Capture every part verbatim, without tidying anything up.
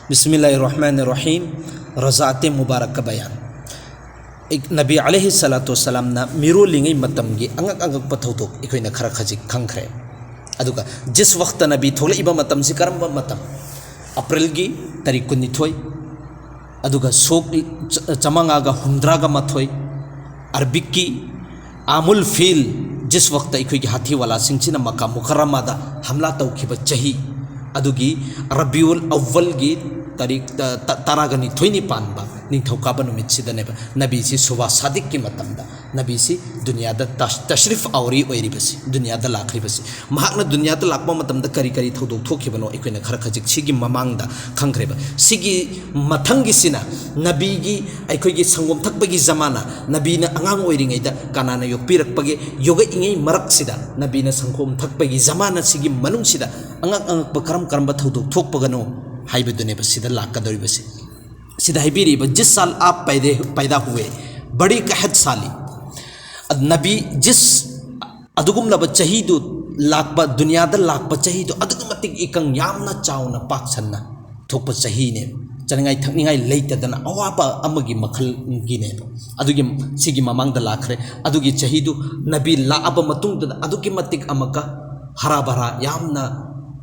ꯕꯤꯁꯃꯤꯜꯂꯥꯍꯤꯔ ꯔꯍꯃꯥꯅꯤꯔ ꯔꯍꯤꯝ꯫ ꯔꯖꯥꯑꯥꯇꯦ ꯃꯨꯕꯥꯔꯛ ꯀ ꯕꯌꯥꯟ꯫ ꯏꯛ-, ꯅꯕꯤ ꯑꯂꯩꯍꯤ ꯁꯂꯥꯇꯨ ꯋꯁꯁꯂꯥꯝꯅ ꯃꯤꯔꯣꯜꯂꯤꯉꯩ ꯃꯇꯝꯒꯤ ꯑꯉꯛ ꯑꯉꯛꯄ ꯊꯧꯗꯣꯛ ꯑꯩꯈꯣꯏꯅ ꯈꯔ ꯈꯖꯤꯛ ꯈꯪꯈ꯭ꯔꯦ꯫ ꯑꯗꯨꯒ ꯖꯤꯁ ꯋꯛꯇ ꯅꯕꯤ ꯊꯣꯛꯂꯛꯏꯕ ꯃꯇꯝꯁꯤ ꯀꯔꯝꯕ ꯃꯇꯝ? ꯑꯄ꯭ꯔꯤꯜꯒꯤ ꯇꯥꯔꯤꯛ ꯀꯨꯟꯅꯤꯊꯣꯏ, ꯑꯗꯨꯒ ꯁꯣꯛ ꯆ-, ꯆꯥꯃꯉꯥꯒ ꯍꯨꯝꯗ꯭ꯔꯥꯒ ꯃꯥꯊꯣꯏ, ꯑꯔꯕꯤꯛꯀꯤ ꯑꯥꯃꯨꯜ ꯐꯤꯜ, ꯖꯤꯁ ꯋꯛꯇ ꯑꯩꯈꯣꯏꯒꯤ ꯍꯥꯊꯤꯋꯥꯂꯥꯁꯤꯡꯁꯤꯅ ꯃꯀꯥ ꯃꯨꯀꯔꯔꯃꯥꯗ ꯍꯝꯂꯥ ꯇꯧꯈꯤꯕ ꯆꯍꯤ, ꯑꯗꯨꯒꯤ ꯔꯕꯤꯎꯜ ꯑꯋ꯭ꯋꯜꯒꯤ ꯇꯥꯔꯤꯛ ꯇ-, ꯇ-, ꯇꯔꯥꯒ ꯅꯤꯊꯣꯏꯅꯤ ꯄꯥꯟꯕ ꯅꯤꯡꯊꯧꯀꯥꯕ ꯅꯨꯃꯤꯠꯁꯤꯗꯅꯦꯕ ꯅꯕꯤꯁꯤ ꯁꯨꯕꯥ ꯁꯥꯗꯤꯛꯀꯤ ꯃꯇꯝꯗ ꯅꯕꯤꯁꯤ ꯗꯨꯅꯤꯌꯥꯗ ꯇꯁ-, ꯇꯁ꯭ꯔꯤꯐ ꯑꯥꯎꯔꯤ ꯑꯣꯏꯔꯤꯕꯁꯤ, ꯗꯨꯅꯤꯌꯥꯗ ꯂꯥꯛꯈ꯭ꯔꯤꯕꯁꯤ꯫ ꯃꯍꯥꯛꯅ ꯗꯨꯅꯤꯌꯥꯗ ꯂꯥꯛꯄ ꯃꯇꯝꯗ ꯀꯔꯤ ꯀꯔꯤ ꯊꯧꯗꯣꯛ ꯊꯣꯛꯈꯤꯕꯅꯣ ꯑꯩꯈꯣꯏꯅ ꯈꯔ ꯈꯖꯤꯛ ꯁꯤꯒꯤ ꯃꯃꯥꯡꯗ ꯈꯪꯈ꯭ꯔꯦꯕ꯫ ꯁꯤꯒꯤ ꯃꯊꯪꯒꯤꯁꯤꯅ ꯅꯕꯤꯒꯤ ꯑꯩꯈꯣꯏꯒꯤ ꯁꯪꯒꯣꯝ ꯊꯛꯄꯒꯤ ꯖꯃꯥꯅ, ꯅꯕꯤꯅ ꯑꯉꯥꯡ ꯑꯣꯏꯔꯤꯉꯩꯗ ꯀꯅꯥꯅ ꯌꯣꯛꯄꯤꯔꯛꯄꯒꯦ, ꯌꯣꯛꯂꯛꯏꯉꯩ ꯃꯔꯛꯁꯤꯗ ꯅꯕꯤꯅ ꯁꯪꯒꯣꯝ ꯊꯛꯄꯒꯤ ꯖꯃꯥꯅ ꯁꯤꯒꯤ ꯃꯅꯨꯡꯁꯤꯗ ꯑꯉꯛ ꯑꯉꯛꯄ ꯀꯔꯝ ꯀꯔꯝꯕ ꯊꯧꯗꯣꯛ ꯊꯣꯛꯄꯒꯅꯣ ꯍꯥꯏꯕꯗꯨꯅꯦꯕ ꯁꯤꯗ ꯂꯥꯛꯀꯗꯧꯔꯤꯕꯁꯤ꯫ ꯁꯤꯗ ꯍꯥꯏꯕꯤꯔꯤꯕ, "ꯖꯤꯁ ꯁꯥꯜ ꯑꯥꯞ ꯄꯩꯗꯦ, ꯄꯩꯗꯥ ꯍꯨꯋꯦ, ꯕꯔꯤ ꯀꯍꯠ ꯁꯥꯂꯤ"꯫ ꯅꯕꯤ ꯖꯤꯁ ꯑꯗꯨꯒꯨꯝꯂꯕ ꯆꯍꯤꯗꯨ ꯂꯥꯛꯄ, ꯗꯨꯅꯤꯌꯥꯗ ꯂꯥꯛꯄ ꯆꯍꯤꯗꯨ ꯑꯗꯨꯛꯀꯤ ꯃꯇꯤꯛ ꯏꯀꯪ ꯌꯥꯝꯅ ꯆꯥꯎꯅ ꯄꯥꯛ ꯁꯟꯅ ꯊꯣꯛꯄ ꯆꯍꯤꯅꯦꯕ꯫ ꯆꯥꯅꯤꯡꯉꯥꯏ ꯊꯛꯅꯤꯡꯉꯥꯏ ꯂꯩꯇꯗꯅ ꯑꯋꯥꯕ ꯑꯃꯒꯤ ꯃꯈꯜꯒꯤꯅꯦꯕ꯫ ꯑꯗꯨꯒꯤ, ꯁꯤꯒꯤ ꯃꯃꯥꯡꯗ ꯂꯥꯛꯈ꯭ꯔꯦ꯫ ꯑꯗꯨꯒꯤ ꯆꯍꯤꯗꯨ ꯅꯕꯤ ꯂꯥꯛꯑꯕ ꯃꯇꯨꯡꯗꯨꯗ ꯑꯗꯨꯛꯀꯤ ꯃꯇꯤꯛ ꯑꯃꯨꯛꯀ ꯍꯔꯥ ꯚꯔꯥ ꯌꯥꯝꯅ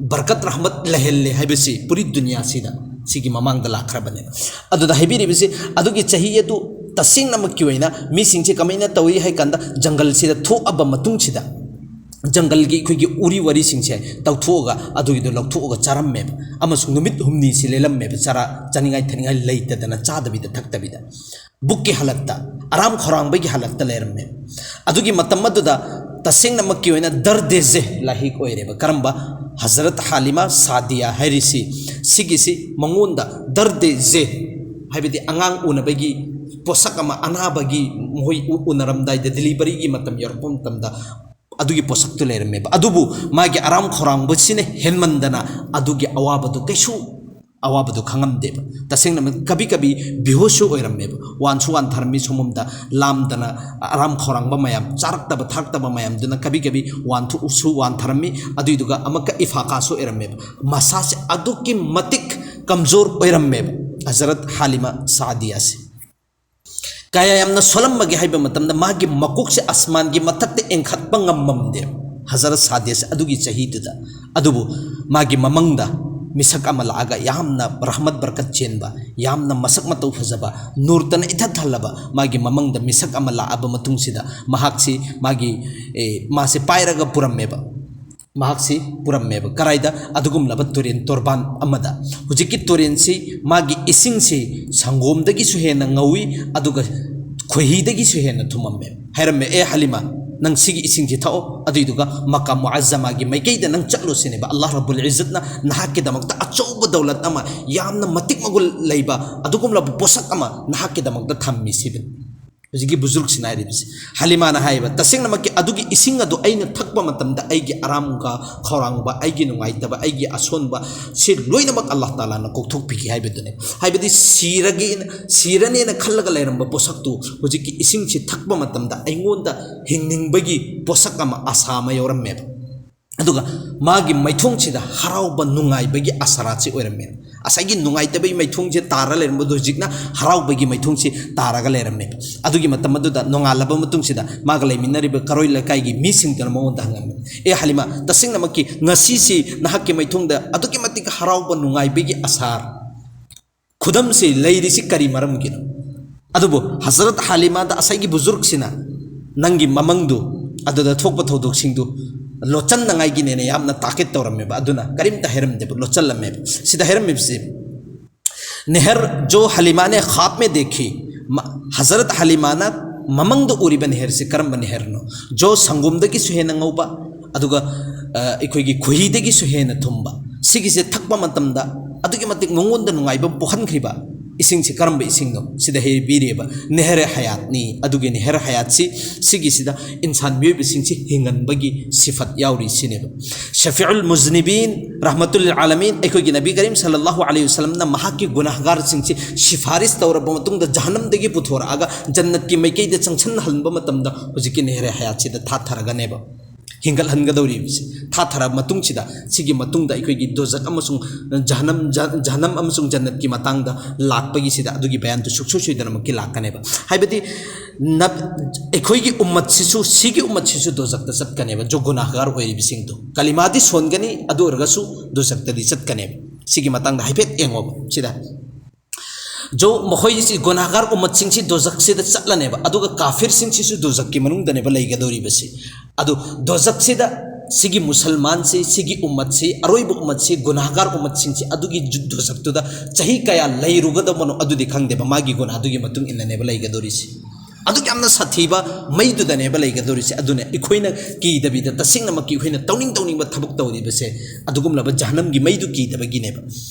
ꯕꯔꯀꯠ ꯔꯍꯃꯠ ꯂꯩꯍꯜꯂꯦ ꯍꯥꯏꯕꯁꯤ ꯄꯨꯔꯤ ꯗꯨꯅꯤꯌꯥꯁꯤꯗ ꯁꯤꯒꯤ ꯃꯃꯥꯡꯗ ꯂꯥꯛꯈ꯭ꯔꯕꯅꯦꯕ꯫ ꯑꯗꯨꯗ ꯍꯥꯏꯕꯤꯔꯤꯕꯁꯤ, ꯑꯗꯨꯒꯤ ꯆꯍꯤ ꯑꯗꯨ ꯇꯁꯦꯡꯅꯃꯛꯀꯤ ꯑꯣꯏꯅ ꯃꯤꯁꯤꯡꯁꯦ ꯀꯃꯥꯏꯅ ꯇꯧꯏ ꯍꯥꯏ ꯀꯥꯟꯗ, ꯖꯪꯒꯜꯁꯤꯗ ꯊꯣꯛꯑꯕ ꯃꯇꯨꯡꯁꯤꯗ, ꯖꯪꯒꯜꯒꯤ ꯑꯩꯈꯣꯏꯒꯤ ꯎꯔꯤ ꯋꯥꯔꯤꯁꯤꯡꯁꯦ ꯇꯧꯊꯣꯛꯑꯒ, ꯑꯗꯨꯒꯤꯗꯣ ꯂꯧꯊꯣꯛꯑꯒ ꯆꯥꯔꯝꯃꯦꯕ꯫ ꯑꯃꯁꯨꯡ ꯅꯨꯃꯤꯠ ꯍꯨꯝꯅꯤꯁꯤ ꯂꯦꯜꯂꯝꯃꯦꯕ, ꯆꯥꯔ-, ꯆꯥꯅꯤꯡꯉꯥꯏ ꯊꯛꯅꯤꯡꯉꯥꯏ ꯂꯩꯇꯗꯅ, ꯆꯥꯗꯕꯤꯗ ꯊꯛꯇꯕꯤꯗ꯫ ꯕꯨꯛꯀꯤ ꯍꯥꯂꯠꯇ, ꯑꯔꯥꯝ ꯈꯧꯔꯥꯡꯕꯒꯤ ꯍꯥꯂꯠꯇ ꯂꯩꯔꯝꯃꯦꯕ꯫ ꯑꯗꯨꯒꯤ ꯃꯇꯝ ꯑꯗꯨꯗ ꯇꯁꯦꯡꯅꯃꯛꯀꯤ ꯑꯣꯏꯅ ꯗꯔꯗꯦ ꯖꯦ ꯂꯥꯍꯤꯛ ꯑꯣꯏꯔꯦꯕ꯫ ꯀꯔꯝꯕ? ꯍꯖꯔꯠ ꯍꯥꯂꯤꯃꯥ ꯁꯥꯗꯤꯌꯥ ꯍꯥꯏꯔꯤꯁꯤ, ꯁꯤꯒꯤꯁꯤ ꯃꯉꯣꯟꯗ ꯗꯔꯗꯦ ꯖꯦ, ꯍꯥꯏꯕꯗꯤ ꯑꯉꯥꯡ ꯎꯅꯕꯒꯤ ꯄꯣꯠꯁꯛ ꯑꯃ, ꯑꯅꯥꯕꯒꯤ ꯃꯈꯣꯏ ꯎ-, ꯎꯅꯔꯝꯗꯥꯏꯗ, ꯗꯤꯂꯤꯚꯔꯤꯒꯤ ꯃꯇꯝ ꯌꯧꯔꯛꯄ ꯃꯇꯝꯗ ꯑꯗꯨꯒꯤ ꯄꯣꯠꯁꯛꯇꯨ ꯂꯩꯔꯝꯃꯦꯕ꯫ ꯑꯗꯨꯕꯨ ꯃꯥꯒꯤ ꯑꯔꯥꯝ ꯈꯧꯔꯥꯡꯕꯁꯤꯅ ꯍꯦꯟꯃꯟꯗꯅ ꯑꯗꯨꯒꯤ ꯑꯋꯥꯕꯗꯨ ꯀꯩꯁꯨ, ꯑꯋꯥꯕꯗꯨ ꯈꯪꯉꯝꯗꯦꯕ꯫ ꯇꯁꯦꯡꯅ ꯀꯕꯤ ꯀꯕꯤ ꯕꯤꯍꯣꯁꯁꯨ ꯑꯣꯏꯔꯝꯃꯦꯕ꯫ ꯋꯥꯟꯁꯨ ꯋꯥꯟꯊꯔꯝꯃꯤ, ꯁꯣꯝꯂꯣꯝꯗ ꯂꯥꯝꯗꯅ ꯑꯔꯥꯝ ꯈꯧꯔꯥꯡꯕ ꯃꯌꯥꯝ, ꯆꯥꯔꯛꯇꯕ ꯊꯛꯇꯕ ꯃꯌꯥꯝꯗꯨꯅ ꯀꯕꯤ ꯀꯕꯤ ꯋꯥꯟꯊꯣꯛꯁꯨ ꯋꯥꯟꯊꯔꯝꯃꯤ꯫ ꯑꯗꯨꯏꯗꯨꯒ ꯑꯃꯨꯛꯀ ꯏꯐꯥꯀꯥꯁꯨ ꯑꯣꯏꯔꯝꯃꯦꯕ꯫ ꯃꯁꯥꯁꯦ ꯑꯗꯨꯛꯀꯤ ꯃꯇꯤꯛ ꯀꯝꯖꯣꯔ ꯑꯣꯏꯔꯝꯃꯦꯕ ꯍꯖꯔꯠ ꯍꯥꯂꯤꯃꯥ ꯁꯥꯗꯤꯌꯥꯁꯦ꯫ ꯀꯌꯥ ꯌꯥꯝꯅ ꯁꯣꯜꯂꯝꯕꯒꯦ ꯍꯥꯏꯕ ꯃꯇꯝꯗ, ꯃꯥꯒꯤ ꯃꯀꯣꯛꯁꯦ ꯑꯁꯃꯥꯟꯒꯤ ꯃꯊꯛꯇ ꯏꯟꯈꯠꯄ ꯉꯝꯃꯝꯗꯦ ꯍꯖꯔꯠ ꯁꯥꯗꯤꯌꯥꯁꯦ ꯑꯗꯨꯒꯤ ꯆꯍꯤꯗꯨꯗ꯫ ꯑꯗꯨꯕꯨ ꯃꯥꯒꯤ ꯃꯃꯪꯗ ꯃꯤꯁꯛ ꯑꯃ ꯂꯥꯛꯑꯒ, ꯌꯥꯝꯅ ꯔꯍꯃꯠ ꯕꯔꯀꯠ ꯆꯦꯟꯕ, ꯌꯥꯝꯅ ꯃꯁꯛ ꯃꯇꯧ ꯐꯖꯕ, ꯅꯨꯔꯇꯅ ꯏꯊꯠ ꯊꯜꯂꯕ, ꯃꯥꯒꯤ ꯃꯃꯪꯗ ꯃꯤꯁꯛ ꯑꯃ ꯂꯥꯛꯑꯕ ꯃꯇꯨꯡꯁꯤꯗ, ꯃꯍꯥꯛꯁꯤ ꯃꯥꯒꯤ, ꯑꯦ, ꯃꯥꯁꯦ ꯄꯥꯏꯔꯒ ꯄꯨꯔꯝꯃꯦꯕ꯫ ꯃꯍꯥꯛꯁꯤ ꯄꯨꯔꯝꯃꯦꯕ꯫ ꯀꯔꯥꯏꯗ? ꯑꯗꯨꯒꯨꯝꯂꯕ ꯇꯨꯔꯦꯟ ꯇꯣꯔꯕꯥꯟ ꯑꯃꯗ꯫ ꯍꯧꯖꯤꯛꯀꯤ ꯇꯨꯔꯦꯟꯁꯤ, ꯃꯥꯒꯤ ꯏꯁꯤꯡꯁꯤ ꯁꯪꯒꯣꯝꯗꯒꯤꯁꯨ ꯍꯦꯟꯅ ꯉꯧꯏ, ꯑꯗꯨꯒ ꯈꯣꯏꯍꯤꯗꯒꯤꯁꯨ ꯍꯦꯟꯅ ꯊꯨꯝꯃꯝꯃꯦ꯫ ꯍꯥꯏꯔꯝꯃꯦ, "ꯑꯦ ꯍꯂꯤꯃꯥ, ꯅꯪ ꯁꯤꯒꯤ ꯏꯁꯤꯡꯁꯤ ꯊꯛꯑꯣ, ꯑꯗꯨꯏꯗꯨꯒ ꯃꯀꯥ ꯃꯨꯑꯖꯖꯃꯥꯒꯤ ꯃꯥꯏꯀꯩꯗ ꯅꯪ ꯆꯠꯂꯣ" ꯁꯤꯅꯦꯕ꯫ ꯑꯜꯂꯥꯍ ꯔꯕꯨꯜ ꯏꯖꯠꯅ ꯅꯍꯥꯛꯀꯤꯗꯃꯛꯇ ꯑꯆꯧꯕ ꯗꯧꯂꯠ ꯑꯃ, ꯌꯥꯝꯅ ꯃꯇꯤꯛ ꯃꯒꯨꯟ ꯂꯩꯕ ꯑꯗꯨꯒꯨꯝꯂꯕ ꯄꯣꯠꯁꯛ ꯑꯃ ꯅꯍꯥꯛꯀꯤꯗꯃꯛꯇ ꯊꯝꯃꯤ ꯁꯤꯕꯅꯤ꯫ ꯍꯧꯖꯤꯛꯀꯤ ꯕꯨꯖꯨꯔꯛꯁꯤꯅ ꯍꯥꯏꯔꯤꯕꯁꯤ, ꯍꯂꯤꯃꯥꯅ ꯍꯥꯏꯌꯦꯕ, "ꯇꯁꯦꯡꯅꯃꯛꯀꯤ ꯑꯗꯨꯒꯤ ꯏꯁꯤꯡ ꯑꯗꯨ ꯑꯩꯅ ꯊꯛꯄ ꯃꯇꯝꯗ, ꯑꯩꯒꯤ ꯑꯔꯥꯝꯒ ꯈꯧꯔꯥꯡꯕ, ꯑꯩꯒꯤ ꯅꯨꯡꯉꯥꯏꯇꯕ, ꯑꯩꯒꯤ ꯑꯁꯣꯟꯕ ꯁꯤ ꯂꯣꯏꯅꯃꯛ ꯑꯜꯂꯥꯍ ꯇꯥꯂꯥꯅ ꯀꯣꯛꯊꯣꯛꯄꯤꯈꯤ" ꯍꯥꯏꯕꯗꯨꯅꯦ꯫ ꯍꯥꯏꯕꯗꯤ ꯁꯤꯔꯒꯦꯅ, ꯁꯤꯔꯅꯦꯅ ꯈꯜꯂꯒ ꯂꯩꯔꯝꯕ ꯄꯣꯠꯁꯛꯇꯨ ꯍꯧꯖꯤꯛꯀꯤ ꯏꯁꯤꯡꯁꯤ ꯊꯛꯄ ꯃꯇꯝꯗ ꯑꯩꯉꯣꯟꯗ ꯍꯤꯡꯅꯤꯡꯕꯒꯤ ꯄꯣꯠꯁꯛ ꯑꯃ, ꯑꯁꯥ ꯑꯃ ꯌꯥꯎꯔꯝꯃꯦꯕ꯫ ꯑꯗꯨꯒ ꯃꯥꯒꯤ ꯃꯥꯏꯊꯣꯡꯁꯤꯗ ꯍꯔꯥꯎꯕ ꯅꯨꯡꯉꯥꯏꯕꯒꯤ ꯑꯁꯥꯔꯥꯠꯁꯤ ꯑꯣꯏꯔꯝꯃꯦ꯫ ꯉꯁꯥꯏꯒꯤ ꯅꯨꯡꯉꯥꯏꯇꯕꯒꯤ ꯃꯥꯏꯊꯣꯡꯁꯤ ꯇꯥꯔ ꯂꯩꯔꯝꯕꯗꯣ ꯍꯧꯖꯤꯛꯅ ꯍꯔꯥꯎꯕꯒꯤ ꯃꯥꯏꯊꯣꯡꯁꯤ ꯇꯥꯔꯒ ꯂꯩꯔꯝꯃꯦ꯫ ꯑꯗꯨꯒꯤ ꯃꯇꯝ ꯑꯗꯨꯗ ꯅꯣꯡꯉꯥꯜꯂꯕ ꯃꯇꯨꯡꯁꯤꯗ ꯃꯥꯒ ꯂꯩꯃꯤꯟꯅꯔꯤꯕ ꯀꯔꯣꯏ ꯂꯩꯀꯥꯏꯒꯤ ꯃꯤꯁꯤꯡꯗꯨꯅ ꯃꯉꯣꯟꯗ ꯍꯪꯉꯝꯃꯤ, "ꯑꯦ ꯍꯂꯤꯃꯥ, ꯇꯁꯦꯡꯅꯃꯛꯀꯤ ꯉꯁꯤꯁꯤ ꯅꯍꯥꯛꯀꯤ ꯃꯥꯏꯊꯣꯡꯗ ꯑꯗꯨꯛꯀꯤ ꯃꯇꯤꯛ ꯍꯔꯥꯎꯕ ꯅꯨꯡꯉꯥꯏꯕꯒꯤ ꯑꯁꯥꯔ, ꯈꯨꯗꯝꯁꯤ ꯂꯩꯔꯤꯁꯤ ꯀꯔꯤ ꯃꯔꯝꯒꯤꯅꯣ?" ꯑꯗꯨꯕꯨ ꯍꯖꯔꯠ ꯍꯥꯂꯤꯃꯥꯗ ꯉꯁꯥꯏꯒꯤ ꯕꯨꯖꯨꯔꯛꯁꯤꯅ, "ꯅꯪꯒꯤ ꯃꯃꯪꯗꯨ, ꯑꯗꯨꯗ ꯊꯣꯛꯄ ꯊꯧꯗꯣꯛꯁꯤꯡꯗꯨ ꯂꯣꯠꯆꯟꯅꯉꯥꯏꯒꯤꯅꯦꯅ" ꯌꯥꯝꯅ ꯇꯥꯀꯤꯠ ꯇꯧꯔꯝꯃꯦꯕ꯫ ꯑꯗꯨꯅ ꯀꯔꯤꯝꯇ ꯍꯥꯏꯔꯝꯗꯦꯕ, ꯂꯣꯠꯆꯜꯂꯝꯃꯦꯕ꯫ ꯁꯤꯗ ꯍꯥꯏꯔꯝꯃꯤꯕꯁꯤ, "ꯅꯦꯍꯔ ꯖꯣ ꯍꯂꯤꯃꯥꯅꯦ ꯈ꯭ꯋꯥꯕ ꯃꯦ ꯗꯦꯈꯤ", ꯃ-, ꯍꯖꯔꯠ ꯍꯂꯤꯃꯥꯅ ꯃꯃꯪꯗ ꯎꯔꯤꯕ ꯅꯦꯍꯔꯁꯤ ꯀꯔꯝꯕ ꯅꯦꯍꯔꯅꯣ? ꯖꯣ, ꯁꯪꯒꯣꯝꯗꯒꯤꯁꯨ ꯍꯦꯟꯅ ꯉꯧꯕ, ꯑꯗꯨꯒ, ꯑ, ꯑꯩꯈꯣꯏꯒꯤ ꯈꯣꯏꯍꯤꯗꯒꯤꯁꯨ ꯍꯦꯟꯅ ꯊꯨꯝꯕ, ꯁꯤꯒꯤꯁꯦ ꯊꯛꯄ ꯃꯇꯝꯗ ꯑꯗꯨꯛꯀꯤ ꯃꯇꯤꯛ ꯃꯉꯣꯟꯗ ꯅꯨꯡꯉꯥꯏꯕ ꯄꯣꯛꯍꯟꯈ꯭ꯔꯤꯕ ꯏꯁꯤꯡꯁꯤ ꯀꯔꯝꯕ ꯏꯁꯤꯡꯅꯣ? ꯁꯤꯗ ꯍꯥꯏꯕꯤꯔꯤꯕ ꯅꯦꯍꯔ ꯍꯌꯥꯠꯅꯤ꯫ ꯑꯗꯨꯒꯤ ꯅꯦꯍꯔ ꯍꯌꯥꯠꯁꯤ, ꯁꯤꯒꯤꯁꯤꯗ ꯏꯟꯁꯥꯟ ꯃꯤꯑꯣꯏꯕꯁꯤꯡꯁꯤ ꯍꯤꯡꯍꯟꯕꯒꯤ ꯁꯤꯐꯠ ꯌꯥꯎꯔꯤ ꯁꯤꯅꯦꯕ꯫ ꯁꯐꯤꯎꯜ ꯃꯨꯖꯅꯤꯕꯤꯟ, ꯔꯍꯃꯇꯨꯜ ꯂꯤꯜ ꯑꯥꯂꯃꯤꯟ, ꯑꯩꯈꯣꯏꯒꯤ ꯅꯕꯤ ꯀꯔꯤꯝ ꯁꯜꯂꯜꯂꯥꯍꯨ ꯑꯂꯩꯍꯤ ꯋꯁꯜꯂꯝꯅ ꯃꯍꯥꯛꯀꯤ ꯒꯨꯅꯥꯍꯒꯥꯔꯁꯤꯡꯁꯤ ꯁꯤꯐꯥꯔꯤꯁ ꯇꯧꯔꯕ ꯃꯇꯨꯡꯗ, ꯖꯍꯟꯅꯝꯗꯒꯤ ꯄꯨꯊꯣꯔꯛꯑꯒ ꯖꯟꯅꯠꯀꯤ ꯃꯥꯏꯀꯩꯗ ꯆꯪꯁꯤꯟꯍꯟꯕ ꯃꯇꯝꯗ, ꯍꯧꯖꯤꯛꯀꯤ ꯅꯦꯍꯔ ꯍꯌꯥꯠꯁꯤꯗ ꯊꯥꯊꯔꯒꯅꯦꯕ꯫ ꯍꯦꯟꯒꯠꯍꯟꯒꯗꯧꯔꯤꯕꯁꯦ ꯊꯥꯊꯔꯕ ꯃꯇꯨꯡꯁꯤꯗ, ꯁꯤꯒꯤ ꯃꯇꯨꯡꯗ ꯑꯩꯈꯣꯏꯒꯤ ꯗꯣꯖꯛ ꯑꯃꯁꯨꯡ ꯖꯍꯅꯝ, ꯖ-, ꯖꯍꯅꯝ ꯑꯃꯁꯨꯡ ꯖꯟꯅꯠꯀꯤ ꯃꯇꯥꯡꯗ ꯂꯥꯛꯄꯒꯤꯁꯤꯗ ꯑꯗꯨꯒꯤ ꯕꯌꯥꯟꯗꯨ ꯁꯨꯡꯁꯣꯏ ꯁꯣꯏꯗꯅꯃꯛꯀꯤ ꯂꯥꯛꯀꯅꯦꯕ꯫ ꯍꯥꯏꯕꯗꯤ ꯅꯞ-, ꯑꯩꯈꯣꯏꯒꯤ ꯎꯝꯃꯠꯁꯤꯁꯨ, ꯁꯤꯒꯤ ꯎꯝꯃꯠꯁꯤꯁꯨ ꯗꯣꯖꯛꯇ ꯆꯠꯀꯅꯦꯕ, ꯖꯣ ꯒꯨꯅꯥꯍꯒꯥꯔ ꯑꯣꯏꯔꯤꯕꯁꯤꯡꯗꯣ꯫ ꯀꯂꯤꯃꯥꯗꯤ ꯁꯣꯟꯒꯅꯤ, ꯑꯗꯨ ꯑꯣꯏꯔꯒꯁꯨ ꯗꯣꯖꯛꯇꯗꯤ ꯆꯠꯀꯅꯦꯕ꯫ ꯁꯤꯒꯤ ꯃꯇꯥꯡꯗ ꯍꯥꯏꯐꯦꯠ ꯌꯦꯡꯉꯣꯕ ꯁꯤꯗ꯫ ꯖꯣ, ꯃꯈꯣꯏꯁꯤ ꯒꯨꯅꯥꯍꯒꯥꯔ ꯎꯝꯃꯠꯁꯤꯡꯁꯤ ꯗꯣꯖꯛꯁꯤꯗ ꯆꯠꯂꯅꯦꯕ, ꯑꯗꯨꯒ ꯀꯥꯐꯤꯔꯁꯤꯡꯁꯤꯁꯨ ꯗꯣꯖꯛꯀꯤ ꯃꯅꯨꯡꯗꯅꯦꯕ ꯂꯩꯒꯗꯧꯔꯤꯕꯁꯤ꯫ ꯑꯗꯨ ꯗꯣꯖꯛꯁꯤꯗ ꯁꯤꯒꯤ ꯃꯨꯁꯜꯃꯥꯟꯁꯤ, ꯁꯤꯒꯤ ꯎꯝꯃꯠꯁꯤ, ꯑꯔꯣꯏꯕ ꯎꯝꯃꯠꯁꯤ, ꯒꯨꯅꯥꯍꯒꯥꯔ ꯎꯝꯃꯠꯁꯤꯡꯁꯤ ꯑꯗꯨꯒꯤ ꯖꯨ-, ꯗꯣꯖꯛꯇꯨꯗ ꯆꯍꯤ ꯀꯌꯥ ꯂꯩꯔꯨꯒꯗꯕꯅꯣ ꯑꯗꯨꯗꯤ ꯈꯪꯗꯦꯕ, ꯃꯥꯒꯤ ꯒꯨꯅꯥꯍꯗꯨꯒꯤ ꯃꯇꯨꯡ ꯏꯟꯅꯅꯦꯕ ꯂꯩꯒꯗꯧꯔꯤꯁꯤ꯫ ꯑꯗꯨꯛ ꯌꯥꯝꯅ ꯁꯥꯊꯤꯕ ꯃꯩꯗꯨꯗꯅꯦꯕ ꯂꯩꯒꯗꯧꯔꯤꯁꯦ꯫ ꯑꯗꯨꯅ ꯑꯩꯈꯣꯏꯅ ꯀꯤꯗꯕꯤꯗ ꯇꯁꯦꯡꯅꯃꯛꯀꯤ ꯑꯩꯈꯣꯏꯅ ꯇꯧꯅꯤꯡ ꯇꯧꯅꯤꯡꯕ ꯊꯕꯛ ꯇꯧꯔꯤꯕꯁꯦ ꯑꯗꯨꯒꯨꯝꯂꯕ ꯖꯍꯅꯝꯒꯤ ꯃꯩꯗꯨ ꯀꯤꯗꯕꯒꯤꯅꯦꯕ꯫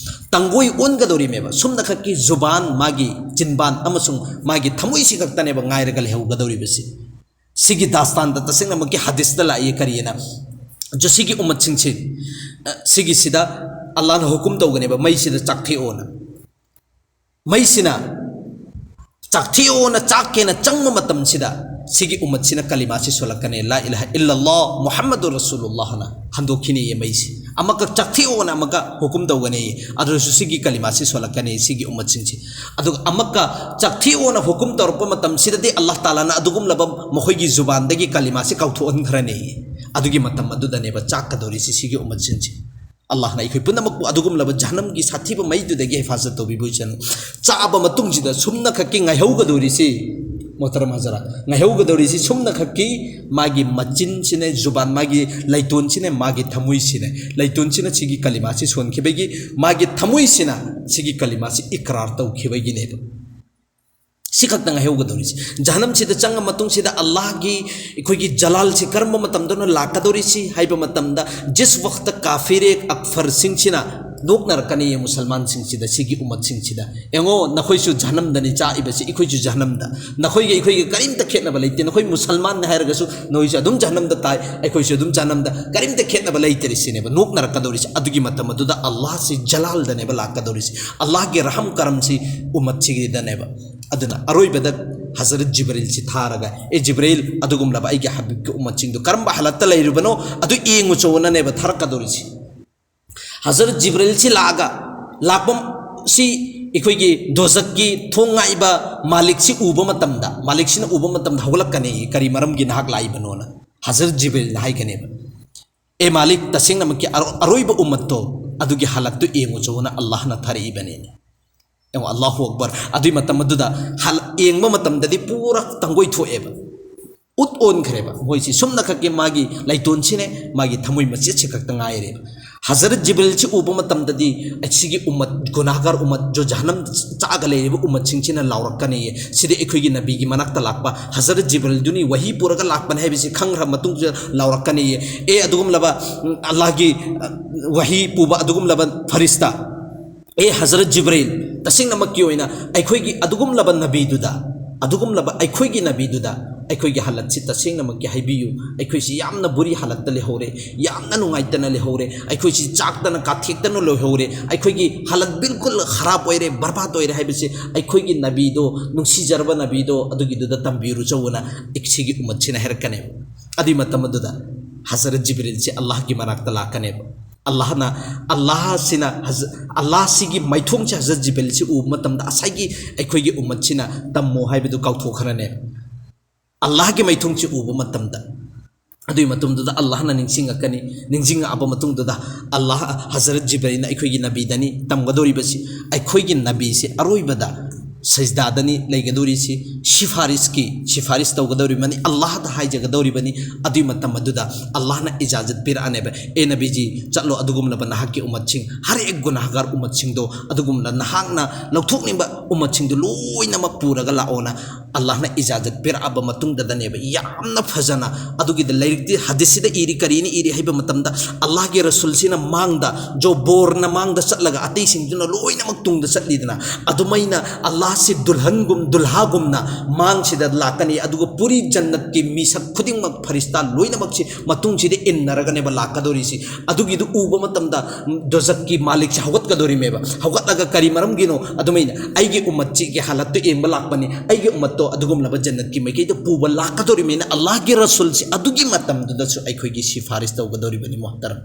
ꯇꯪꯒꯣꯏ ꯑꯣꯟꯒꯗꯧꯔꯤꯃꯦꯕ꯫ ꯁꯨꯝꯅꯈꯛꯀꯤ ꯖꯨꯕꯥꯟ, ꯃꯥꯒꯤ ꯆꯤꯟꯕꯥꯟ ꯑꯃꯁꯨꯡ ꯃꯥꯒꯤ ꯊꯃꯣꯏꯁꯤ ꯈꯛꯇꯅꯦꯕ ꯉꯥꯏꯔꯒ ꯂꯩꯍꯧꯒꯗꯧꯔꯤꯕꯁꯤ꯫ ꯁꯤꯒꯤ ꯗꯥꯁꯇꯥꯟꯗ ꯇꯁꯦꯡꯅꯃꯛꯀꯤ ꯍꯗꯤꯁꯇ ꯂꯥꯛꯏ ꯀꯔꯤꯑꯅ? ꯖꯣ, ꯁꯤꯒꯤ ꯎꯝꯃꯠꯁꯤꯡꯁꯤ, ꯑ, ꯁꯤꯒꯤꯁꯤꯗ ꯑꯜꯂꯥꯍꯅ ꯍꯨꯀꯨꯝ ꯇꯧꯒꯅꯦꯕ, ꯃꯩꯁꯤꯗ ꯆꯥꯛꯊꯦꯛꯑꯣꯅ꯫ ꯃꯩꯁꯤꯅ ꯆꯥꯛꯊꯦꯛꯑꯣꯅ ꯆꯥꯛꯀꯦꯅ ꯆꯪꯕ ꯃꯇꯝꯁꯤꯗ ꯁꯤꯒꯤ ꯎꯝꯃꯠꯁꯤꯅ ꯀꯂꯤꯃꯥꯁꯤ ꯁꯣꯜꯂꯛꯀꯅꯤ, "ꯂꯥ ꯏꯂꯥꯍ ꯏꯜꯂꯜꯂꯥꯍ ꯃꯨꯍꯝꯃꯗꯨꯔ ꯔꯁꯨꯂꯨꯜꯂꯥꯍꯅ" ꯍꯟꯗꯣꯛꯈꯤꯅꯤꯌꯦ ꯃꯩꯁꯤ꯫ ꯑꯃꯛꯀ ꯆꯥꯛꯊꯦꯛꯑꯣꯅ ꯑꯃꯛꯀ ꯍꯨꯀꯨꯝ ꯇꯧꯒꯅꯤ, ꯑꯗꯨꯁꯨ ꯁꯤꯒꯤ ꯀꯂꯤꯃꯥꯁꯤ ꯁꯣꯜꯂꯛꯀꯅꯤ ꯁꯤꯒꯤ ꯎꯝꯃꯠꯁꯤꯡꯁꯤ꯫ ꯑꯗꯨꯒ ꯑꯃꯛꯀ ꯆꯥꯛꯊꯦꯛꯑꯣꯅ ꯍꯨꯀꯨꯝ ꯇꯧꯔꯛꯄ ꯃꯇꯝꯁꯤꯗꯗꯤ ꯑꯜꯂꯥꯍ ꯇꯥꯂꯥꯅ ꯑꯗꯨꯒꯨꯝꯂꯕ ꯃꯈꯣꯏꯒꯤ ꯖꯨꯕꯥꯟꯗꯒꯤ ꯀꯂꯤꯃꯥꯁꯤ ꯀꯥꯎꯊꯣꯛꯍꯟꯈ꯭ꯔꯅꯤ꯫ ꯑꯗꯨꯒꯤ ꯃꯇꯝ ꯑꯗꯨꯗꯅꯦꯕ ꯆꯥꯛꯀꯗꯧꯔꯤꯁꯤ ꯁꯤꯒꯤ ꯎꯝꯃꯠꯁꯤꯡꯁꯤ꯫ ꯑꯜꯂꯥꯍꯅ ꯑꯩꯈꯣꯏ ꯄꯨꯝꯅꯃꯛꯄꯨ ꯑꯗꯨꯒꯨꯝꯂꯕ ꯖꯍꯅꯝꯒꯤ ꯁꯥꯊꯤꯕ ꯃꯩꯗꯨꯗꯒꯤ ꯍꯤꯐꯥꯖꯠ ꯇꯧꯕꯤꯕ ꯑꯣꯏꯁꯅꯨ꯫ ꯆꯥꯕ ꯃꯇꯨꯡꯁꯤꯗ ꯁꯨꯝꯅꯈꯛꯀꯤ ꯉꯥꯏꯍꯧꯒꯗꯧꯔꯤꯁꯤ, ꯃꯣꯍꯇꯔꯝ ꯍꯖꯔꯥꯠ, ꯉꯥꯏꯍꯧꯒꯗꯧꯔꯤꯁꯤ ꯁꯨꯝꯅꯈꯛꯀꯤ ꯃꯥꯒꯤ ꯃꯆꯤꯟꯁꯤꯅꯦ, ꯖꯨꯕꯥꯟ, ꯃꯥꯒꯤ ꯂꯩꯇꯣꯟꯁꯤꯅꯦ, ꯃꯥꯒꯤ ꯊꯃꯣꯏꯁꯤꯅꯦ꯫ ꯂꯩꯇꯣꯟꯁꯤꯅ ꯁꯤꯒꯤ ꯀꯂꯤꯃꯥꯁꯤ ꯁꯣꯟꯈꯤꯕꯒꯤ, ꯃꯥꯒꯤ ꯊꯃꯣꯏꯁꯤꯅ ꯁꯤꯒꯤ ꯀꯂꯤꯃꯥꯁꯤ ꯏꯀ꯭ꯔꯥꯔ ꯇꯧꯈꯤꯕꯒꯤꯅꯦꯕ꯫ ꯁꯤ ꯈꯛꯇ ꯉꯥꯏꯍꯧꯒꯗꯧꯔꯤꯁꯤ꯫ ꯖꯍꯅꯝꯁꯤꯗ ꯆꯪꯉ ꯃꯇꯨꯡꯁꯤꯗ ꯑꯜꯂꯥꯍꯒꯤ ꯑꯩꯈꯣꯏꯒꯤ ꯖꯂꯥꯜꯁꯤ ꯀꯔꯝꯕ ꯃꯇꯝꯗꯅꯣ ꯂꯥꯛꯀꯗꯧꯔꯤꯁꯤ ꯍꯥꯏꯕ ꯃꯇꯝꯗ, ꯖꯤꯁ ꯋꯛꯇ ꯀꯥꯐꯤꯔꯦ ꯑꯛꯐꯔꯁꯤꯡꯁꯤꯅ ꯅꯣꯛꯅꯔꯛꯀꯅꯤꯌꯦ ꯃꯨꯁꯜꯃꯥꯟꯁꯤꯡꯁꯤꯗ, ꯁꯤꯒꯤ ꯎꯃꯠꯁꯤꯡꯁꯤꯗ꯫ "ꯌꯦꯡꯉꯣ, ꯅꯈꯣꯏꯁꯨ ꯖꯍꯅꯝꯗꯅꯤ ꯆꯥꯛꯏꯕꯁꯤ, ꯑꯩꯈꯣꯏꯁꯨ ꯖꯍꯅꯝꯗ꯫ ꯅꯈꯣꯏꯒ ꯑꯩꯈꯣꯏꯒ ꯀꯔꯤꯝꯇ ꯈꯦꯠꯅꯕ ꯂꯩꯇꯦ꯫ ꯅꯈꯣꯏ ꯃꯨꯁꯜꯃꯥꯟꯅꯤ ꯍꯥꯏꯔꯒꯁꯨ ꯅꯈꯣꯏꯁꯨ ꯑꯗꯨꯝ ꯖꯍꯅꯝꯗ ꯇꯥꯏ, ꯑꯩꯈꯣꯏꯁꯨ ꯑꯗꯨꯝ ꯖꯍꯅꯝꯗ, ꯀꯔꯤꯝꯇ ꯈꯦꯠꯅꯕ ꯂꯩꯇꯔꯦ" ꯁꯤꯅꯦꯕ ꯅꯣꯛꯅꯔꯛꯀꯗꯧꯔꯤꯁꯤ꯫ ꯑꯗꯨꯒꯤ ꯃꯇꯝ ꯑꯗꯨꯗ ꯑꯜꯂꯥꯍꯁꯤ ꯖꯂꯥꯜꯗꯅꯦꯕ ꯂꯥꯛꯀꯗꯧꯔꯤꯁꯤ꯫ ꯑꯜꯂꯥꯍꯒꯤ ꯔꯍꯝ ꯀꯔꯝꯁꯤ ꯎꯃꯠꯁꯤꯒꯤꯗꯅꯦꯕ꯫ ꯑꯗꯨꯅ ꯑꯔꯣꯏꯕꯗ ꯍꯖꯔꯠ ꯖꯤꯕ꯭ꯔꯤꯜꯁꯤ ꯊꯥꯔꯒ, "ꯑꯦ ꯖꯤꯕ꯭ꯔꯤꯜ, ꯑꯗꯨꯒꯨꯝꯂꯕ ꯑꯩꯒꯤ ꯍꯕꯤꯕꯀꯤ ꯎꯝꯃꯠꯁꯤꯡꯗꯨ ꯀꯔꯝꯕ ꯍꯥꯂꯠꯇ ꯂꯩꯔꯤꯕꯅꯣ, ꯑꯗꯨ ꯌꯦꯡꯉꯨ ꯆꯣꯅꯅꯦꯕ ꯊꯥꯔꯛꯀꯗꯧꯔꯤꯁꯤ"꯫ ꯍꯖꯔꯠ ꯖꯤꯕ꯭ꯔꯤꯜꯁꯤ ꯂꯥꯛꯑꯒ, ꯂꯥꯛꯄꯁꯤ ꯑꯩꯈꯣꯏꯒꯤ ꯗꯣꯖꯛꯀꯤ ꯊꯣꯡ ꯉꯥꯛꯏꯕ ꯃꯥꯂꯤꯛꯁꯤ ꯎꯕ ꯃꯇꯝꯗ, ꯃꯥꯂꯤꯛꯁꯤꯅ ꯎꯕ ꯃꯇꯝꯗ ꯍꯧꯒꯠꯂꯛꯀꯅꯤ, "ꯀꯔꯤ ꯃꯔꯝꯒꯤ ꯅꯍꯥꯛ ꯂꯥꯛꯏꯕꯅꯣꯅ?" ꯍꯖꯔꯠ ꯖꯤꯕ꯭ꯔꯤꯜꯅ ꯍꯥꯏꯒꯅꯦꯕ, "ꯑꯦ ꯃꯥꯂꯤꯛ, ꯇꯁꯦꯡꯅꯃꯛꯀꯤ ꯑꯔꯣ-, ꯑꯔꯣꯏꯕ ꯎꯝꯃꯠꯇꯣ, ꯑꯗꯨꯒꯤ ꯍꯥꯂꯠꯇꯨ ꯌꯦꯡꯉꯨ ꯆꯣꯅ ꯑꯜꯂꯥꯍꯅ ꯊꯥꯔꯛꯏꯕꯅꯤꯅꯦ"꯫ ꯌꯦꯡꯉꯣ, ꯑꯜꯂꯥꯍꯨ ꯑꯛꯕꯔ꯫ ꯑꯗꯨꯏ ꯃꯇꯝ ꯑꯗꯨꯗ ꯍꯜ-, ꯌꯦꯡꯕ ꯃꯇꯝꯗꯗꯤ ꯄꯨꯔꯥ ꯇꯪꯒꯣꯏ ꯊꯣꯛꯑꯦꯕ, ꯎꯠ ꯑꯣꯟꯈ꯭ꯔꯦꯕ꯫ ꯃꯣꯏꯁꯤ ꯁꯨꯝꯅ ꯈꯛꯀꯤ ꯃꯥꯒꯤ ꯂꯩꯇꯣꯟꯁꯤꯅꯦ, ꯃꯥꯒꯤ ꯊꯃꯣꯏ ꯃꯆꯦꯠꯁꯤ ꯈꯛꯇ ꯉꯥꯏꯔꯦꯕ꯫ ꯍꯖꯔꯠ ꯖꯤꯕ꯭ꯔꯤꯜꯁꯤ ꯎꯕ ꯃꯇꯝꯗꯗꯤ ꯑꯁꯤꯒꯤ ꯎꯝꯃꯠ, ꯒꯨꯅꯥꯍꯒꯥꯔ ꯎꯝꯃꯠ, ꯖꯣ ꯖꯍꯟꯅꯝ ꯆꯥꯛꯑꯒ ꯂꯩꯔꯤꯕ ꯎꯝꯃꯠꯁꯤꯡꯁꯤꯅ ꯂꯥꯎꯔꯛꯀꯅꯤꯌꯦ꯫ ꯁꯤꯗꯤ ꯑꯩꯈꯣꯏꯒꯤ ꯅꯕꯤꯒꯤ ꯃꯅꯥꯛꯇ ꯂꯥꯛꯄ ꯍꯖꯔꯠ ꯖꯤꯕ꯭ꯔꯤꯜꯗꯨꯅꯤ, ꯋꯥꯍꯤ ꯄꯨꯔꯒ ꯂꯥꯛꯄꯅꯤ ꯍꯥꯏꯕꯁꯤ ꯈꯪꯈ꯭ꯔ ꯃꯇꯨꯡꯗ ꯂꯥꯎꯔꯛꯀꯅꯤꯌꯦ, "ꯑꯦ ꯑꯗꯨꯒꯨꯝꯂꯕ, ꯎꯝ, ꯑꯜꯂꯥꯍꯒꯤ, ꯑ, ꯋꯥꯍꯤ ꯄꯨꯕ ꯑꯗꯨꯒꯨꯝꯂꯕ ꯐꯔꯤꯁꯇꯥ, ꯑꯦ ꯍꯖꯔꯠ ꯖꯤꯕ꯭ꯔꯤꯜ, ꯇꯁꯦꯡꯅꯃꯛꯀꯤ ꯑꯣꯏꯅ ꯑꯩꯈꯣꯏꯒꯤ ꯑꯗꯨꯒꯨꯝꯂꯕ ꯅꯕꯤꯗꯨꯗ, ꯑꯗꯨꯒꯨꯝꯂꯕ ꯑꯩꯈꯣꯏꯒꯤ ꯅꯕꯤꯗꯨꯗ ꯑꯩꯈꯣꯏꯒꯤ ꯍꯥꯂꯠꯁꯤ ꯇꯁꯦꯡꯅꯃꯛꯀꯤ ꯍꯥꯏꯕꯤꯌꯨ꯫ ꯑꯩꯈꯣꯏꯁꯤ ꯌꯥꯝꯅ ꯕꯨꯔꯤ ꯍꯥꯂꯠꯇ ꯂꯩꯍꯧꯔꯦ, ꯌꯥꯝꯅ ꯅꯨꯡꯉꯥꯏꯇꯅ ꯂꯩꯍꯧꯔꯦ, ꯑꯩꯈꯣꯏꯁꯤ ꯆꯥꯛꯇꯅ ꯀꯥꯊꯦꯛꯇꯅ ꯂꯩꯍꯧꯔꯦ, ꯑꯩꯈꯣꯏꯒꯤ ꯍꯥꯂꯠ ꯕꯤꯜꯀꯨꯜ ꯈꯔꯥꯞ ꯑꯣꯏꯔꯦ, ꯕꯔꯕꯥꯗ ꯑꯣꯏꯔꯦ ꯍꯥꯏꯕꯁꯤ ꯑꯩꯈꯣꯏꯒꯤ ꯅꯕꯤꯗꯣ, ꯅꯨꯡꯁꯤꯖꯔꯕ ꯅꯕꯤꯗꯣ, ꯑꯗꯨꯒꯤꯗꯨꯗ ꯇꯝꯕꯤꯔꯨ ꯆꯧꯅ ꯁꯤꯒꯤ ꯎꯝꯃꯠꯁꯤꯅ ꯍꯥꯏꯔꯛꯀꯅꯦꯕ"꯫ ꯑꯗꯨꯏ ꯃꯇꯝ ꯑꯗꯨꯗ ꯍꯖꯔꯠ ꯖꯤꯕ꯭ꯔꯤꯜꯁꯤ ꯑꯜꯂꯥꯍꯒꯤ ꯃꯅꯥꯛꯇ ꯂꯥꯛꯀꯅꯦꯕ꯫ ꯑꯜꯂꯥꯍꯅ, ꯑꯜꯂꯥꯍꯁꯤꯅ ꯍꯖ-, ꯑꯜꯂꯥꯍꯁꯤꯒꯤ ꯃꯥꯏꯊꯣꯡꯁꯦ ꯍꯖꯔꯠ ꯖꯤꯕ꯭ꯔꯤꯜꯁꯤ ꯎꯕ ꯃꯇꯝꯗ ꯉꯁꯥꯏꯒꯤ ꯑꯩꯈꯣꯏꯒꯤ ꯎꯝꯃꯠꯁꯤꯅ "ꯇꯝꯃꯣ" ꯍꯥꯏꯕꯗꯨ ꯀꯥꯎꯊꯣꯛꯈ꯭ꯔꯅꯦꯕ꯫ ꯑꯜꯂꯥꯍꯒꯤ ꯃꯥꯏꯊꯣꯡꯁꯤ ꯎꯕ ꯃꯇꯝꯗ, ꯑꯗꯨꯒꯤ ꯃꯇꯝꯗꯨꯗ ꯑꯜꯂꯥꯍꯅ ꯅꯤꯡꯁꯤꯡꯉꯛꯀꯅꯤ꯫ ꯅꯤꯡꯁꯤꯡꯉꯛꯑꯕ ꯃꯇꯨꯡꯗꯨꯗ ꯑꯜꯂꯥꯍ, ꯍꯖꯔꯠ ꯖꯤꯕ꯭ꯔꯤꯜꯅ ꯑꯩꯈꯣꯏꯒꯤ ꯅꯕꯤꯗꯅꯤ ꯇꯝꯒꯗꯧꯔꯤꯕꯁꯤ, ꯑꯩꯈꯣꯏꯒꯤ ꯅꯕꯤꯁꯤ ꯑꯔꯣꯏꯕꯗ ꯁꯖꯗꯥꯗꯅꯤ ꯂꯩꯒꯗꯧꯔꯤꯁꯤ, ꯁꯤꯐꯥꯔꯤꯁꯀꯤ, ꯁꯤꯐꯥꯔꯤꯁ ꯇꯧꯒꯗꯧꯔꯤꯕꯅꯤ, ꯑꯜꯂꯥꯍꯗ ꯍꯥꯏꯖꯒꯗꯧꯔꯤꯕꯅꯤ꯫ ꯑꯗꯨꯒꯤ ꯃꯇꯝ ꯑꯗꯨꯗ ꯑꯜꯂꯥꯍꯅ ꯏꯖꯥꯖꯠ ꯄꯤꯔꯛꯑꯅꯦꯕ, "ꯑꯦ ꯅꯕꯤꯖꯤ, ꯆꯠꯂꯣ, ꯑꯗꯨꯒꯨꯝꯂꯕ ꯅꯍꯥꯛꯀꯤ ꯎꯝꯃꯠꯁꯤꯡ, ꯍꯔ ꯑꯦꯛ ꯒꯨꯅꯥꯍꯒꯥꯔ ꯎꯝꯃꯠꯁꯤꯡꯗꯣ, ꯑꯗꯨꯒꯨꯝꯂ ꯅꯍꯥꯛꯅ ꯂꯧꯊꯣꯛꯅꯤꯡꯕ ꯎꯝꯃꯠꯁꯤꯡꯗꯨ ꯂꯣꯏꯅꯃꯛ ꯄꯨꯔꯒ ꯂꯥꯛꯑꯣꯅ" ꯑꯜꯂꯥꯍꯅ ꯏꯖꯥꯖꯠ ꯄꯤꯔꯛꯑꯕ ꯃꯇꯨꯡꯗꯗꯅꯦꯕ ꯌꯥꯝꯅ ꯐꯖꯅ꯫ ꯑꯗꯨꯒꯤꯗ ꯂꯥꯏꯔꯤꯛꯇꯤ, ꯍꯗꯤꯁꯁꯤꯗ ꯏꯔꯤ, ꯀꯔꯤꯅ ꯏꯔꯤ ꯍꯥꯏꯕ ꯃꯇꯝꯗ, ꯑꯜꯂꯥꯍꯒꯤ ꯔꯁꯨꯜꯁꯤꯅ ꯃꯥꯡꯗ, ꯖꯣ ꯕꯣꯔꯅ ꯃꯥꯡꯗ ꯆꯠꯂꯒ ꯑꯇꯩꯁꯤꯡꯗꯨꯅ ꯂꯣꯏꯅꯃꯛ ꯇꯨꯡꯗ ꯆꯠꯂꯤꯗꯅ, ꯑꯗꯨꯃꯥꯏꯅ ꯑꯜꯂꯥꯍꯁꯤ ꯗꯨꯜꯍꯟꯒꯨꯝ, ꯗꯨꯜꯍꯥꯒꯨꯝꯅ ꯃꯥꯡꯁꯤꯗ ꯂꯥꯛꯀꯅꯤ, ꯑꯗꯨꯒ ꯄꯨꯔꯤ ꯖꯟꯅꯠꯀꯤ ꯃꯤꯁꯛ ꯈꯨꯗꯤꯡꯃꯛ, ꯐꯔꯤꯁꯇꯥ ꯂꯣꯏꯅꯃꯛꯁꯤ ꯃꯇꯨꯡꯁꯤꯗ ꯏꯟꯅꯔꯒꯅꯦꯕ ꯂꯥꯛꯀꯗꯧꯔꯤꯁꯤ꯫ ꯑꯗꯨꯒꯤꯗꯨ ꯎꯕ ꯃꯇꯝꯗ ꯗꯣꯖꯛꯀꯤ ꯃꯥꯂꯤꯛꯁꯦ ꯍꯧꯒꯠꯀꯗꯧꯔꯤꯃꯦꯕ꯫ ꯍꯧꯒꯠꯂꯒ ꯀꯔꯤ ꯃꯔꯝꯒꯤꯅꯣ? ꯑꯗꯨꯃꯥꯏꯅ ꯑꯩꯒꯤ ꯎꯝꯃꯠꯁꯤꯒꯤ ꯍꯥꯂꯠꯇꯨ ꯌꯦꯡꯕ ꯂꯥꯛꯄꯅꯤ, ꯑꯩꯒꯤ ꯎꯝꯃꯠꯇꯣ ꯑꯗꯨꯒꯨꯝꯂꯕ ꯖꯟꯅꯠꯀꯤ ꯃꯥꯏꯀꯩꯗ ꯄꯨꯕ ꯂꯥꯛꯀꯗꯧꯔꯤꯕꯅꯤꯅ ꯑꯜꯂꯥꯍꯒꯤ ꯔꯁꯨꯜꯁꯤ ꯑꯗꯨꯒꯤ ꯃꯇꯝꯗꯨꯗꯁꯨ ꯑꯩꯈꯣꯏꯒꯤ ꯁꯤꯐꯥꯔꯤꯁ ꯇꯧꯒꯗꯧꯔꯤꯕꯅꯤ ꯃꯨꯍꯇꯔꯝ꯫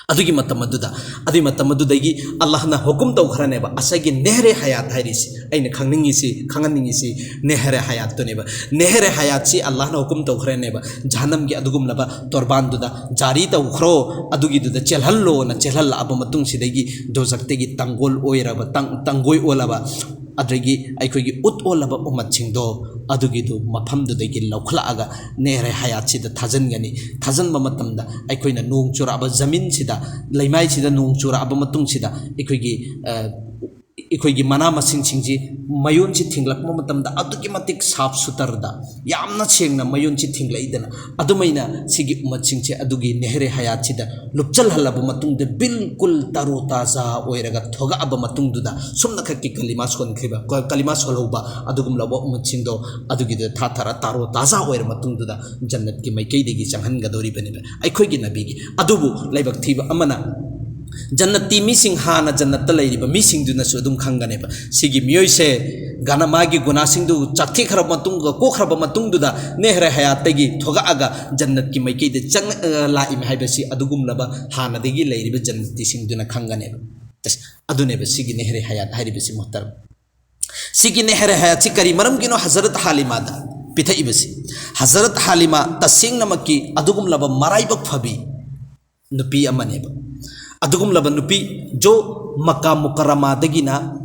ꯑꯗꯨꯒꯤ ꯃꯇꯝ ꯑꯗꯨꯗ, ꯑꯗꯨꯒꯤ ꯃꯇꯝ ꯑꯗꯨꯗꯒꯤ ꯑꯜꯂꯥꯍꯅ ꯍꯨꯀꯨꯝ ꯇꯧꯈ꯭ꯔꯅꯦꯕ꯫ ꯉꯁꯥꯏꯒꯤ ꯅꯦꯍꯔꯦ ꯍꯌꯥꯠ ꯍꯥꯏꯔꯤꯁꯤ, ꯑꯩꯅ ꯈꯪꯅꯤꯡꯉꯤꯁꯤ, ꯈꯪꯍꯟꯅꯤꯡꯉꯤꯁꯤ ꯅꯦꯍꯔꯦ ꯍꯌꯥꯠꯇꯨꯅꯦꯕ꯫ ꯅꯦꯍꯔꯦ ꯍꯌꯥꯠꯁꯤ ꯑꯜꯂꯥꯍꯅ ꯍꯨꯀꯨꯝ ꯇꯧꯈ꯭ꯔꯅꯦꯕ꯫ ꯖꯍꯟꯅꯝꯒꯤ ꯑꯗꯨꯒꯨꯝꯂꯕ ꯇꯣꯔꯕꯥꯟꯗꯨꯗ ꯖꯥꯔꯤ ꯇꯧꯈ꯭ꯔꯣ, ꯑꯗꯨꯒꯤꯗꯨꯗ ꯆꯦꯜꯍꯜꯂꯣꯅ ꯆꯦꯜꯍꯜꯂꯛꯑꯕ ꯃꯇꯨꯡꯁꯤꯗꯒꯤ ꯗꯣꯖꯛꯇꯒꯤ ꯇꯪꯒꯣꯜ ꯑꯣꯏꯔꯕ, ꯇꯪ-, ꯇꯪꯒꯣꯏ ꯑꯣꯜꯂꯕ, ꯑꯗꯒꯤ ꯑꯩꯈꯣꯏꯒꯤ ꯎꯠ ꯑꯣꯜꯂꯕ ꯎꯃꯠꯁꯤꯡꯗꯣ, ꯑꯗꯨꯒꯤꯗꯨ ꯃꯐꯝꯗꯨꯗꯒꯤ ꯂꯧꯈꯠꯂꯛꯑꯒ ꯅꯦꯍꯔꯦ ꯍꯌꯥꯠꯁꯤꯗ ꯊꯥꯖꯤꯟꯒꯅꯤ꯫ ꯊꯥꯖꯤꯟꯕ ꯃꯇꯝꯗ ꯑꯩꯈꯣꯏꯅ ꯅꯣꯡ ꯆꯨꯔꯛꯑꯕ ꯖꯃꯤꯟꯁꯤꯗ, ꯂꯩꯃꯥꯏꯁꯤꯗ ꯅꯣꯡ ꯆꯨꯔꯛꯑꯕ ꯃꯇꯨꯡꯁꯤꯗ ꯑꯩꯈꯣꯏꯒꯤ, ꯑ, ꯑꯩꯈꯣꯏꯒꯤ ꯃꯅꯥ ꯃꯁꯤꯡꯁꯤꯡꯁꯤ ꯃꯌꯣꯟꯁꯤ ꯊꯤꯡꯂꯛꯄ ꯃꯇꯝꯗ ꯑꯗꯨꯛꯀꯤ ꯃꯇꯤꯛ ꯁꯥꯞ ꯁꯨꯇꯔꯗ ꯌꯥꯝꯅ ꯁꯦꯡꯅ ꯃꯌꯣꯟꯁꯤ ꯊꯤꯡꯂꯛꯏꯗꯅ, ꯑꯗꯨꯃꯥꯏꯅ ꯁꯤꯒꯤ ꯎꯃꯠꯁꯤꯡꯁꯦ ꯑꯗꯨꯒꯤ ꯅꯦꯍꯔꯦ ꯍꯌꯥꯠꯁꯤꯗ ꯂꯨꯞꯆꯜꯍꯜꯂꯕ ꯃꯇꯨꯡꯗ ꯕꯤꯜꯀꯨꯜ ꯇꯔꯣ ꯇꯥꯖꯥ ꯑꯣꯏꯔꯒ ꯊꯣꯛꯂꯛꯑꯕ ꯃꯇꯨꯡꯗꯨꯗ ꯁꯨꯞꯅꯈꯛꯀꯤ ꯀꯂꯤꯃꯥ ꯁꯣꯟꯈ꯭ꯔꯤꯕ, ꯀ-, ꯀꯂꯤꯃꯥ ꯁꯣꯜꯍꯧꯕ ꯑꯗꯨꯒꯨꯝꯂꯕ ꯎꯃꯠꯁꯤꯡꯗꯣ ꯑꯗꯨꯒꯤꯗꯨꯗ ꯊꯥꯊꯔ ꯇꯔꯣ ꯇꯥꯖꯥ ꯑꯣꯏꯔ ꯃꯇꯨꯡꯗꯨꯗ ꯖꯟꯅꯠꯀꯤ ꯃꯥꯏꯀꯩꯗꯒꯤ ꯆꯪꯍꯟꯒꯗꯧꯔꯤꯕꯅꯦꯕ ꯑꯩꯈꯣꯏꯒꯤ ꯅꯕꯤꯒꯤ꯫ ꯑꯗꯨꯕꯨ ꯂꯥꯏꯕꯛ ꯊꯤꯕ ꯑꯃꯅ ꯖꯟꯅꯠꯇꯤ ꯃꯤꯁꯤꯡ, ꯍꯥꯟꯅ ꯖꯟꯅꯠꯇ ꯂꯩꯔꯤꯕ ꯃꯤꯁꯤꯡꯗꯨꯅꯁꯨ ꯑꯗꯨꯝ ꯈꯪꯒꯅꯦꯕ꯫ ꯁꯤꯒꯤ ꯃꯤꯑꯣꯏꯁꯦ ꯒꯅ-, ꯃꯥꯒꯤ ꯒꯨꯅꯥꯁꯤꯡꯗꯨ ꯆꯥꯛꯊꯦꯛꯈ꯭ꯔꯕ ꯃꯇꯨꯡꯗ, ꯀꯣꯛꯈ꯭ꯔꯕ ꯃꯇꯨꯡꯗꯨꯗ ꯅꯦꯍꯔꯦ ꯍꯌꯥꯠꯇꯒꯤ ꯊꯣꯛꯂꯛꯑꯒ ꯖꯟꯅꯠꯀꯤ ꯃꯥꯏꯀꯩꯗ ꯆꯪ-, ꯑ, ꯂꯥꯛꯏꯃꯤ ꯍꯥꯏꯕꯁꯤ ꯑꯗꯨꯒꯨꯝꯂꯕ ꯍꯥꯟꯅꯗꯒꯤ ꯂꯩꯔꯤꯕ ꯖꯟꯅꯠꯇꯤꯁꯤꯡꯗꯨꯅ ꯈꯪꯒꯅꯦꯕ꯫ ꯑꯁ, ꯑꯗꯨꯅꯦꯕ ꯁꯤꯒꯤ ꯅꯦꯍꯔꯦ ꯍꯌꯥꯠ ꯍꯥꯏꯔꯤꯕꯁꯤ ꯃꯨꯍꯇꯔꯝ꯫ ꯁꯤꯒꯤ ꯅꯦꯍꯔꯦ ꯍꯌꯥꯠꯁꯤ ꯀꯔꯤ ꯃꯔꯝꯒꯤꯅꯣ ꯍꯖꯔꯠ ꯍꯥꯂꯤꯃꯥꯗ ꯄꯤꯊꯛꯏꯕꯁꯤ? ꯍꯖꯔꯠ ꯍꯥꯂꯤꯃꯥ ꯇꯁꯦꯡꯅꯃꯛꯀꯤ ꯑꯗꯨꯒꯨꯝꯂꯕ ꯃꯔꯥꯏꯕꯛ ꯐꯕꯤ ꯅꯨꯄꯤ ꯑꯃꯅꯦꯕ꯫ ꯑꯗꯨꯒꯨꯝꯂꯕ ꯅꯨꯄꯤ, ꯖꯣ ꯃꯀꯥ ꯃꯨꯀꯔꯃꯥꯗꯒꯤꯅ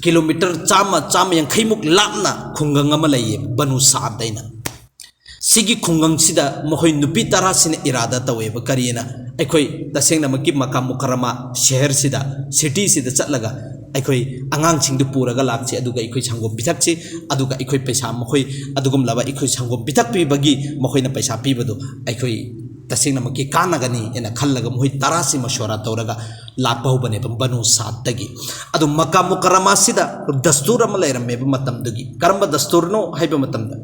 ꯀꯤꯂꯣꯃꯤꯇꯔ ꯆꯥꯝꯃ, ꯆꯥꯝꯃ ꯌꯥꯡꯈꯩꯃꯨꯛ ꯂꯥꯞꯅ ꯈꯨꯡꯒꯪ ꯑꯃ ꯂꯩꯌꯦ, ꯕꯅꯨ ꯁꯥꯗ ꯍꯥꯏꯅ꯫ ꯁꯤꯒꯤ ꯈꯨꯡꯒꯪꯁꯤꯗ ꯃꯈꯣꯏ ꯅꯨꯄꯤ ꯇꯔꯥꯁꯤꯅ ꯏꯔꯥꯗꯥ ꯇꯧꯋꯦꯕ꯫ ꯀꯔꯤꯅ? ꯑꯩꯈꯣꯏ ꯇꯁꯦꯡꯅꯃꯛꯀꯤ ꯃꯀꯥ ꯃꯨꯀꯔꯃꯥ ꯁꯍꯔꯁꯤꯗ, ꯁꯤꯇꯤꯁꯤꯗ ꯆꯠꯂꯒ ꯑꯩꯈꯣꯏ ꯑꯉꯥꯡꯁꯤꯡꯗꯨ ꯄꯨꯔꯒ ꯂꯥꯛꯁꯤ, ꯑꯗꯨꯒ ꯑꯩꯈꯣꯏ ꯁꯪꯒꯣꯝ ꯄꯤꯊꯛꯁꯤ, ꯑꯗꯨꯒ ꯑꯩꯈꯣꯏ ꯄꯩꯁꯥ, ꯃꯈꯣꯏ ꯑꯗꯨꯒꯨꯝꯂꯕ ꯑꯩꯈꯣꯏ ꯁꯪꯒꯣꯝ ꯄꯤꯊꯛꯄꯤꯕꯒꯤ ꯃꯈꯣꯏꯅ ꯄꯩꯁꯥ ꯄꯤꯕꯗꯨ ꯑꯩꯈꯣꯏ ꯇꯁꯦꯡꯅꯃꯛꯀꯤ ꯀꯥꯟꯅꯒꯅꯤ ꯍꯥꯏꯅ ꯈꯜꯂꯒ ꯃꯈꯣꯏ ꯇꯔꯥꯁꯤ ꯃꯁꯣꯔꯥ ꯇꯧꯔꯒ ꯂꯥꯛꯄ ꯍꯧꯕꯅꯦꯕ ꯕꯅꯨ ꯁꯥꯗꯇꯒꯤ꯫ ꯑꯗꯨ ꯃꯀꯥ ꯃꯨꯀꯔꯃꯥꯁꯤꯗ ꯗꯁꯇꯨꯔ ꯑꯃ ꯂꯩꯔꯝꯃꯦꯕ ꯃꯇꯝꯗꯨꯒꯤ꯫ ꯀꯔꯝꯕ ꯗꯁꯇꯨꯔꯅꯣ ꯍꯥꯏꯕ ꯃꯇꯝꯗ,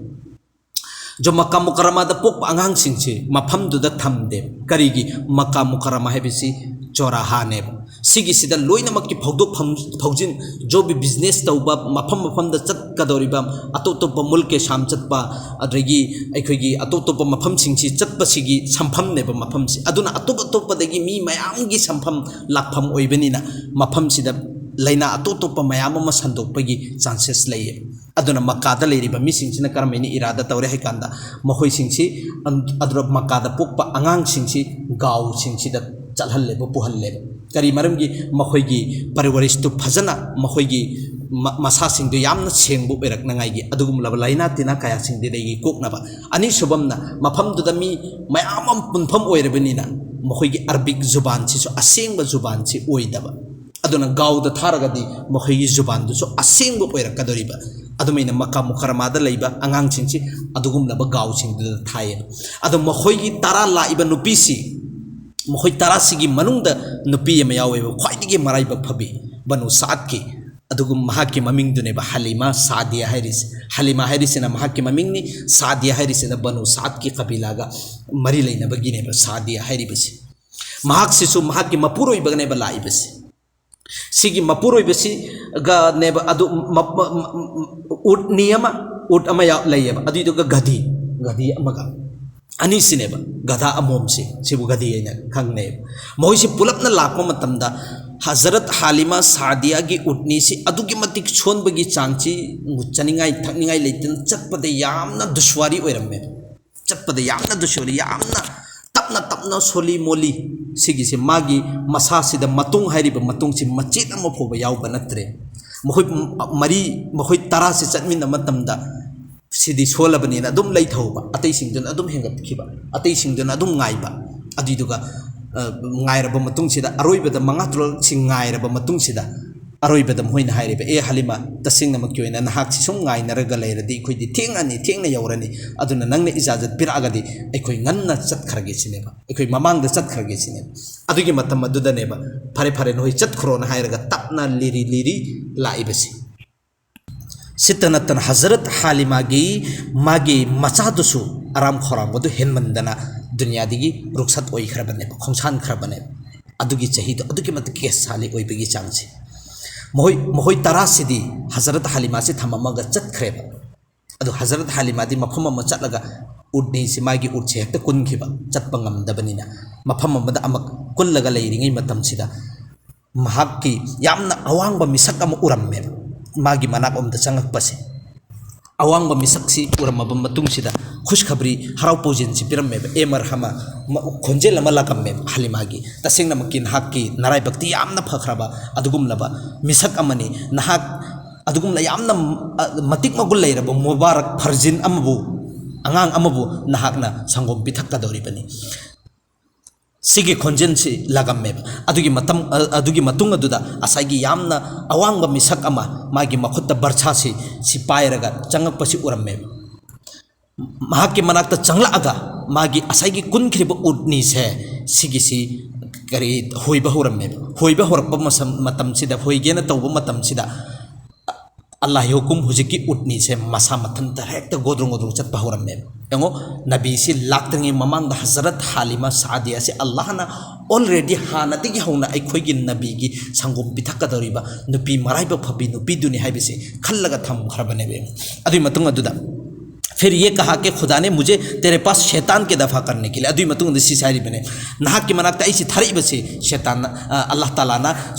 ꯖꯣ ꯃꯀꯥ ꯃꯨꯀꯔꯃꯥꯗ ꯄꯣꯛꯄ ꯑꯉꯥꯡꯁꯤꯡꯁꯦ ꯃꯐꯝꯗꯨꯗ ꯊꯝꯗꯦ꯫ ꯀꯔꯤꯒꯤ? ꯃꯀꯥ ꯃꯨꯀꯔꯃꯥ ꯍꯥꯏꯕꯁꯤ ꯆꯣꯔꯥꯍꯥꯅꯦꯕ꯫ ꯁꯤꯒꯤꯁꯤꯗ ꯂꯣꯏꯅꯃꯛꯀꯤ ꯐꯥꯎꯗꯣꯛ ꯐꯝ-, ꯐꯥꯎꯖꯤꯟ, ꯖꯣ ꯕꯤ business ꯇꯧꯕ, ꯃꯐꯝ ꯃꯐꯝꯗ ꯆꯠ-, ꯀꯗꯧꯔꯤꯕ ꯑꯇꯣꯞ ꯑꯇꯣꯞꯄ ꯃꯨꯜꯀꯦ ꯁꯥꯝ ꯆꯠꯄ, ꯑꯗꯒꯤ ꯑꯩꯈꯣꯏꯒꯤ ꯑꯇꯣꯞ ꯑꯇꯣꯞꯄ ꯃꯐꯝꯁꯤꯡꯁꯤ ꯆꯠꯄꯁꯤꯒꯤ ꯁꯝꯐꯝꯅꯦꯕ ꯃꯐꯝꯁꯤ꯫ ꯑꯗꯨꯅ ꯑꯇꯣꯞ ꯑꯇꯣꯞꯄꯗꯒꯤ ꯃꯤ ꯃꯌꯥꯝꯒꯤ ꯁꯝꯐꯝ ꯂꯥꯛꯐꯝ ꯑꯣꯏꯕꯅꯤꯅ ꯃꯐꯝꯁꯤꯗ ꯂꯥꯏꯅꯥ ꯑꯇꯣꯞ ꯑꯇꯣꯞꯄ ꯃꯌꯥꯝ ꯑꯃ ꯁꯟꯗꯣꯛꯄꯒꯤ chances ꯂꯩꯌꯦ꯫ ꯑꯗꯨꯅ ꯃꯛꯀꯥꯗ ꯂꯩꯔꯤꯕ ꯃꯤꯁꯤꯡꯁꯤꯅ ꯀꯔꯝꯍꯥꯏꯅ ꯏꯔꯥꯗ ꯇꯧꯔꯦ ꯍꯥꯏ ꯀꯥꯟꯗ, ꯃꯈꯣꯏꯁꯤꯡꯁꯤ ꯑꯗꯨꯗ ꯃꯛꯀꯥꯗ ꯄꯣꯛꯄ ꯑꯉꯥꯡꯁꯤꯡꯁꯤ ꯒꯥꯎꯁꯤꯡꯁꯤꯗ ꯆꯠꯍꯜꯂꯦꯕ, ꯄꯨꯍꯜꯂꯦꯕ꯫ ꯀꯔꯤ ꯃꯔꯝꯒꯤ? ꯃꯈꯣꯏꯒꯤ ꯄꯔꯋꯥꯔꯤꯁꯇꯨ ꯐꯖꯅ, ꯃꯈꯣꯏꯒꯤ ꯃ-, ꯃꯁꯥꯁꯤꯡꯗꯨ ꯌꯥꯝꯅ ꯁꯦꯡꯕ ꯑꯣꯏꯔꯛꯅꯉꯥꯏꯒꯤ, ꯑꯗꯨꯒꯨꯝꯂꯕ ꯂꯥꯏꯅꯥ ꯇꯤꯟꯅꯥ ꯀꯌꯥꯁꯤꯡꯗꯨꯗꯒꯤ ꯀꯣꯛꯅꯕ꯫ ꯑꯅꯤꯁꯨꯕꯝꯅ, ꯃꯐꯝꯗꯨꯗ ꯃꯤ ꯃꯌꯥꯝ ꯑꯃ ꯄꯨꯟꯐꯝ ꯑꯣꯏꯔꯕꯅꯤꯅ ꯃꯈꯣꯏꯒꯤ ꯑꯔꯕꯤꯛ ꯖꯨꯕꯥꯟꯁꯤꯁꯨ ꯑꯁꯦꯡꯕ ꯖꯨꯕꯥꯟꯁꯤ ꯑꯣꯏꯗꯕ꯫ ꯑꯗꯨꯅ ꯒꯥꯎꯗ ꯊꯥꯔꯒꯗꯤ ꯃꯈꯣꯏꯒꯤ ꯖꯨꯕꯥꯟꯗꯨꯁꯨ ꯑꯁꯦꯡꯕ ꯑꯣꯏꯔꯛꯀꯗꯧꯔꯤꯕ꯫ ꯑꯗꯨꯃꯥꯏꯅ ꯃꯛꯀꯥ ꯃꯨꯀꯔꯃꯥꯗ ꯂꯩꯕ ꯑꯉꯥꯡꯁꯤꯡꯁꯤ ꯑꯗꯨꯒꯨꯝꯂꯕ ꯒꯥꯎꯁꯤꯡꯗꯨꯗ ꯊꯥꯏꯌꯦꯕ꯫ ꯑꯗꯣ ꯃꯈꯣꯏꯒꯤ ꯇꯔꯥ ꯂꯥꯛꯏꯕ ꯅꯨꯄꯤꯁꯤ, ꯃꯈꯣꯏ ꯇꯔꯥꯁꯤꯒꯤ ꯃꯅꯨꯡꯗ ꯅꯨꯄꯤ ꯑꯃ ꯌꯥꯎꯋꯦꯕ, ꯈ꯭ꯋꯥꯏꯗꯒꯤ ꯃꯔꯥꯏꯕꯛ ꯐꯕꯤ, ꯕꯅꯨ ꯁꯥꯗꯀꯤ꯫ ꯑꯗꯨꯒ ꯃꯍꯥꯛꯀꯤ ꯃꯃꯤꯡꯗꯨꯅꯦꯕ ꯍꯂꯤꯃꯥ ꯁꯥꯗꯤꯌꯥ ꯍꯥꯏꯔꯤꯁꯦ꯫ ꯍꯂꯤꯃꯥ ꯍꯥꯏꯔꯤꯁꯤꯅ ꯃꯍꯥꯛꯀꯤ ꯃꯃꯤꯡꯅꯤ, ꯁꯥꯗꯤꯌꯥ ꯍꯥꯏꯔꯤꯁꯤꯅ ꯕꯅꯨ ꯁꯥꯗꯀꯤ ꯀꯕꯤꯂꯥꯒ ꯃꯔꯤ ꯂꯩꯅꯕꯒꯤꯅꯦꯕ ꯁꯥꯗꯤꯌꯥ ꯍꯥꯏꯔꯤꯕꯁꯤ꯫ ꯃꯍꯥꯛꯁꯤꯁꯨ ꯃꯍꯥꯛꯀꯤ ꯃꯄꯨꯔꯣꯏꯕꯒꯅꯦꯕ ꯂꯥꯛꯏꯕꯁꯤ꯫ ꯁꯤꯒꯤ ꯃꯄꯨꯔꯣꯏꯕꯁꯤꯒꯅꯦꯕ ꯑꯗꯨ ꯃ-, ꯃ-, ꯃ-, ꯎꯠꯅꯤ ꯑꯃ, ꯎꯠ ꯑꯃ ꯌꯥꯎ-, ꯂꯩꯌꯦꯕ, ꯑꯗꯨꯏꯗꯨꯒ ꯒꯙꯤ, ꯒꯙꯤ ꯑꯃꯒ꯫ ꯑꯅꯤꯁꯤꯅꯦꯕ, ꯒꯙꯥ ꯑꯃꯣꯝꯁꯦ, ꯁꯤꯕꯨ ꯒꯙꯤ ꯍꯥꯏꯅ ꯈꯪꯅꯩꯕ꯫ ꯃꯈꯣꯏꯁꯤ ꯄꯨꯂꯞꯅ ꯂꯥꯛꯄ ꯃꯇꯝꯗ ꯍꯖꯔꯠ ꯍꯥꯂꯤꯃꯥ ꯁꯥꯗꯤꯌꯥꯒꯤ ꯎꯠꯅꯤꯁꯤ ꯑꯗꯨꯛꯀꯤ ꯃꯇꯤꯛ ꯁꯣꯟꯕꯒꯤ ꯆꯥꯡꯁꯤ ꯆꯥꯅꯤꯡꯉꯥꯏ ꯊꯛꯅꯤꯡꯉꯥꯏ ꯂꯩꯇꯅ ꯆꯠꯄꯗ ꯌꯥꯝꯅ ꯗꯨꯁ꯭ꯋꯥꯔꯤ ꯑꯣꯏꯔꯝꯃꯦ꯫ ꯆꯠꯄꯗ ꯌꯥꯝꯅ ꯗꯨꯁ꯭ꯋꯥꯔꯤ, ꯌꯥꯝꯅ ꯇꯞꯅ ꯇꯞꯅ ꯁꯣꯜꯂꯤ ꯃꯣꯜꯂꯤ꯫ ꯁꯤꯒꯤꯁꯦ ꯃꯥꯒꯤ ꯃꯁꯥꯁꯤꯗ ꯃꯇꯣꯡ ꯍꯥꯏꯔꯤꯕ ꯃꯇꯣꯡꯁꯤ ꯃꯆꯦꯠ ꯑꯃ ꯐꯥꯎꯕ ꯌꯥꯎꯕ ꯅꯠꯇ꯭ꯔꯦ꯫ ꯃꯈꯣꯏ ꯃꯔꯤ, ꯃꯈꯣꯏ ꯇꯔꯥꯁꯤ ꯆꯠꯃꯤꯟꯅꯕ ꯃꯇꯝꯗ ꯁꯤꯗꯤ ꯁꯣꯜꯂꯕꯅꯤꯅ ꯑꯗꯨꯝ ꯂꯩꯊꯍꯧꯕ, ꯑꯇꯩꯁꯤꯡꯗꯨꯅ ꯑꯗꯨꯝ ꯍꯦꯟꯒꯠꯈꯤꯕ, ꯑꯇꯩꯁꯤꯡꯗꯨꯅ ꯑꯗꯨꯝ ꯉꯥꯏꯕ꯫ ꯑꯗꯨꯏꯗꯨꯒ, ꯑ, ꯉꯥꯏꯔꯕ ꯃꯇꯨꯡꯁꯤꯗ, ꯑꯔꯣꯏꯕꯗ ꯃꯉꯥ ꯇꯔꯨꯛꯁꯤ ꯉꯥꯏꯔꯕ ꯃꯇꯨꯡꯁꯤꯗ, ꯑꯔꯣꯏꯕꯗ ꯃꯈꯣꯏꯅ ꯍꯥꯏꯔꯤꯕ, "ꯑꯦ ꯍꯂꯤꯃꯥ, ꯇꯁꯦꯡꯅꯃꯛꯀꯤ ꯑꯣꯏꯅ ꯅꯍꯥꯛꯁꯤ ꯁꯨꯝ ꯉꯥꯏꯅꯔꯒ ꯂꯩꯔꯗꯤ ꯑꯩꯈꯣꯏꯗꯤ ꯊꯦꯡꯉꯅꯤ, ꯊꯦꯡꯅ ꯌꯧꯔꯅꯤ꯫ ꯑꯗꯨꯅ ꯅꯪꯅ ꯏꯖꯥꯖꯠ ꯄꯤꯔꯛꯑꯒꯗꯤ ꯑꯩꯈꯣꯏ ꯉꯟꯅ ꯆꯠꯈ꯭ꯔꯒꯦ ꯁꯤꯅꯦꯕ, ꯑꯩꯈꯣꯏ ꯃꯃꯥꯡꯗ ꯆꯠꯈ꯭ꯔꯒꯦ ꯁꯤꯅꯦꯕ"꯫ ꯑꯗꯨꯒꯤ ꯃꯇꯝ ꯑꯗꯨꯗꯅꯦꯕ, "ꯐꯔꯦ, ꯐꯔꯦ, ꯅꯈꯣꯏ ꯆꯠꯈ꯭ꯔꯣꯅ" ꯍꯥꯏꯔꯒ ꯇꯞꯅ ꯂꯤꯔꯤ ꯂꯤꯔꯤ ꯂꯥꯛꯏꯕꯁꯤ꯫ ꯁꯤꯠꯇ ꯅꯠꯇꯅ ꯍꯖꯔꯠ ꯍꯥꯂꯤꯃꯥꯒꯤ ꯃꯥꯒꯤ ꯃꯆꯥꯗꯨꯁꯨ ꯑꯔꯥꯝ ꯈꯧꯔꯥꯡꯕꯗꯨ ꯍꯦꯟꯃꯟꯗꯅ ꯗꯨꯅꯤꯌꯥꯗꯒꯤ ꯔꯨꯛꯁꯠ ꯑꯣꯏꯈ꯭ꯔꯕꯅꯦꯕ, ꯈꯣꯡꯁꯥꯟꯈ꯭ꯔꯕꯅꯦꯕ꯫ ꯑꯗꯨꯒꯤ ꯆꯍꯤꯗꯣ ꯑꯗꯨꯛꯀꯤ ꯃꯇꯤꯛ ꯀꯦꯁ ꯁꯥꯂꯤ ꯑꯣꯏꯕꯒꯤ ꯆꯥꯡꯁꯦ꯫ ꯃꯈꯣꯏ ꯃꯈꯣꯏ ꯇꯔꯥꯁꯤꯗꯤ ꯍꯖꯔꯠ ꯍꯥꯂꯤꯃꯥꯁꯤ ꯊꯝꯃꯝꯃꯒ ꯆꯠꯈ꯭ꯔꯦꯕ꯫ ꯑꯗꯨ ꯍꯖꯔꯠ ꯍꯥꯂꯤꯃꯥꯗꯤ ꯃꯐꯝ ꯑꯃ ꯆꯠꯂꯒ ꯎꯠꯅꯤꯁꯤ, ꯃꯥꯒꯤ ꯎꯠꯁꯤ ꯍꯦꯛꯇ ꯀꯨꯟꯈꯤꯕ, ꯆꯠꯄ ꯉꯝꯗꯕꯅꯤꯅ꯫ ꯃꯐꯝ ꯑꯃꯗ ꯑꯃꯨꯛ ꯀꯨꯜꯂꯒ ꯂꯩꯔꯤꯉꯩ ꯃꯇꯝꯁꯤꯗ ꯃꯍꯥꯛꯀꯤ ꯌꯥꯝꯅ ꯑꯋꯥꯡꯕ ꯃꯤꯁꯛ ꯑꯃ ꯎꯔꯝꯃꯦꯕ꯫ ꯃꯥꯒꯤ ꯃꯅꯥꯛꯂꯣꯝꯗ ꯆꯪꯉꯛꯄꯁꯦ, ꯑꯋꯥꯡꯕ ꯃꯤꯁꯛꯁꯤ ꯎꯔꯝꯃꯕ ꯃꯇꯨꯡꯁꯤꯗ ꯈꯨꯁꯈꯕ꯭ꯔꯤ, ꯍꯔꯥꯎ ꯄꯥꯎꯖꯦꯜꯁꯤ ꯄꯤꯔꯝꯃꯦꯕ꯫ "ꯑꯦ ꯃꯔꯍꯃ", ꯃ-, ꯈꯣꯟꯖꯦꯜ ꯑꯃ ꯂꯥꯛꯂꯝꯃꯦꯕ ꯍꯂꯤꯃꯥꯒꯤ꯫ "ꯇꯁꯦꯡꯅꯃꯛꯀꯤ ꯅꯍꯥꯛꯀꯤ ꯅꯔꯥꯏꯕꯛꯇꯤ ꯌꯥꯝꯅ ꯐꯈ꯭ꯔꯕ ꯑꯗꯨꯒꯨꯝꯂꯕ ꯃꯤꯁꯛ ꯑꯃꯅꯤ꯫ ꯅꯍꯥꯛ ꯑꯗꯨꯒꯨꯝꯅ ꯌꯥꯝꯅ, ꯑ, ꯃꯇꯤꯛ ꯃꯒꯨꯟ ꯂꯩꯔꯕ ꯃꯨꯕꯥꯔꯛ ꯐꯔꯖꯤꯟ ꯑꯃꯕꯨ, ꯑꯉꯥꯡ ꯑꯃꯕꯨ ꯅꯍꯥꯛꯅ ꯁꯪꯒꯣꯝ ꯄꯤꯊꯛꯀꯗꯧꯔꯤꯕꯅꯤ"꯫ ꯁꯤꯒꯤ ꯈꯣꯟꯖꯦꯜꯁꯤ ꯂꯥꯛꯂꯝꯃꯦꯕ꯫ ꯑꯗꯨꯒꯤ ꯃꯇꯝ, ꯑ-, ꯑꯗꯨꯒꯤ ꯃꯇꯨꯡ ꯑꯗꯨꯗ ꯉꯁꯥꯏꯒꯤ ꯌꯥꯝꯅ ꯑꯋꯥꯡꯕ ꯃꯤꯁꯛ ꯑꯃ ꯃꯥꯒꯤ ꯃꯈꯨꯠꯇ ꯕꯔꯁꯥꯁꯤ ꯁꯤ ꯄꯥꯏꯔꯒ ꯆꯪꯉꯛꯄꯁꯤ ꯎꯔꯝꯃꯦꯕ꯫ ꯃꯍꯥꯛꯀꯤ ꯃꯅꯥꯛꯇ ꯆꯪꯂꯛꯂꯒ ꯃꯥꯒꯤ ꯉꯁꯥꯏꯒꯤ ꯀꯨꯟꯈ꯭ꯔꯤꯕ ꯎꯠꯅꯤꯁꯦ ꯁꯤꯒꯤꯁꯤ ꯀꯔꯤ ꯍꯣꯏꯕ ꯍꯧꯔꯝꯃꯦꯕ꯫ ꯍꯣꯏꯕ ꯍꯧꯔꯛꯄ ꯃꯁꯝ-, ꯃꯇꯝꯁꯤꯗ, ꯍꯣꯏꯒꯦꯅ ꯇꯧꯕ ꯃꯇꯝꯁꯤꯗ ꯑꯜꯂꯥꯍꯤ ꯍꯨꯀꯨꯝ, ꯍꯧꯖꯤꯛꯀꯤ ꯎꯠꯅꯤꯁꯦ ꯃꯁꯥ ꯃꯊꯟꯇ ꯍꯦꯛꯇ ꯒꯣꯗ꯭ꯔꯣꯡ ꯒꯣꯗ꯭ꯔꯣꯡ ꯆꯠꯄ ꯍꯧꯔꯝꯃꯦꯕ꯫ ꯌꯦꯡꯉꯣ, ꯅꯕꯤꯁꯤ ꯂꯥꯛꯇ꯭ꯔꯤꯉꯩ ꯃꯃꯥꯡꯗ ꯍꯖꯔꯠ ꯍꯥꯂꯤꯃꯥ ꯁꯥꯗꯤꯌꯥꯁꯤ ꯑꯜꯂꯥꯍꯅ already ꯍꯥꯟꯅꯗꯒꯤ ꯍꯧꯅ ꯑꯩꯈꯣꯏꯒꯤ ꯅꯕꯤꯒꯤ ꯁꯪꯒꯣꯝ ꯄꯤꯊꯛꯀꯗꯧꯔꯤꯕ ꯅꯨꯄꯤ ꯃꯔꯥꯏꯕꯛ ꯐꯕꯤ ꯅꯨꯄꯤꯗꯨꯅꯤ ꯍꯥꯏꯕꯁꯤ ꯈꯜꯂꯒ ꯊꯝꯈ꯭ꯔꯕꯅꯦꯕ꯫ ꯑꯗꯨꯒꯤ ꯃꯇꯨꯡ ꯑꯗꯨꯗ "फिर ये कहा कि खुदा ने मुझे तेरे पास शैतान के दफा करने के लिए", ꯑꯗꯨꯒꯤ ꯃꯇꯨꯡꯗ ꯁꯤꯁꯦ ꯍꯥꯏꯔꯤꯕꯅꯦ, "ꯅꯍꯥꯛꯀꯤ ꯃꯅꯥꯛꯇ ꯑꯩꯁꯤ ꯊꯥꯔꯛꯏꯕꯁꯤ ꯁꯦꯇꯥꯟꯅ, ꯑ, ꯑꯜꯂꯥꯍ ꯇꯥꯂꯥꯅ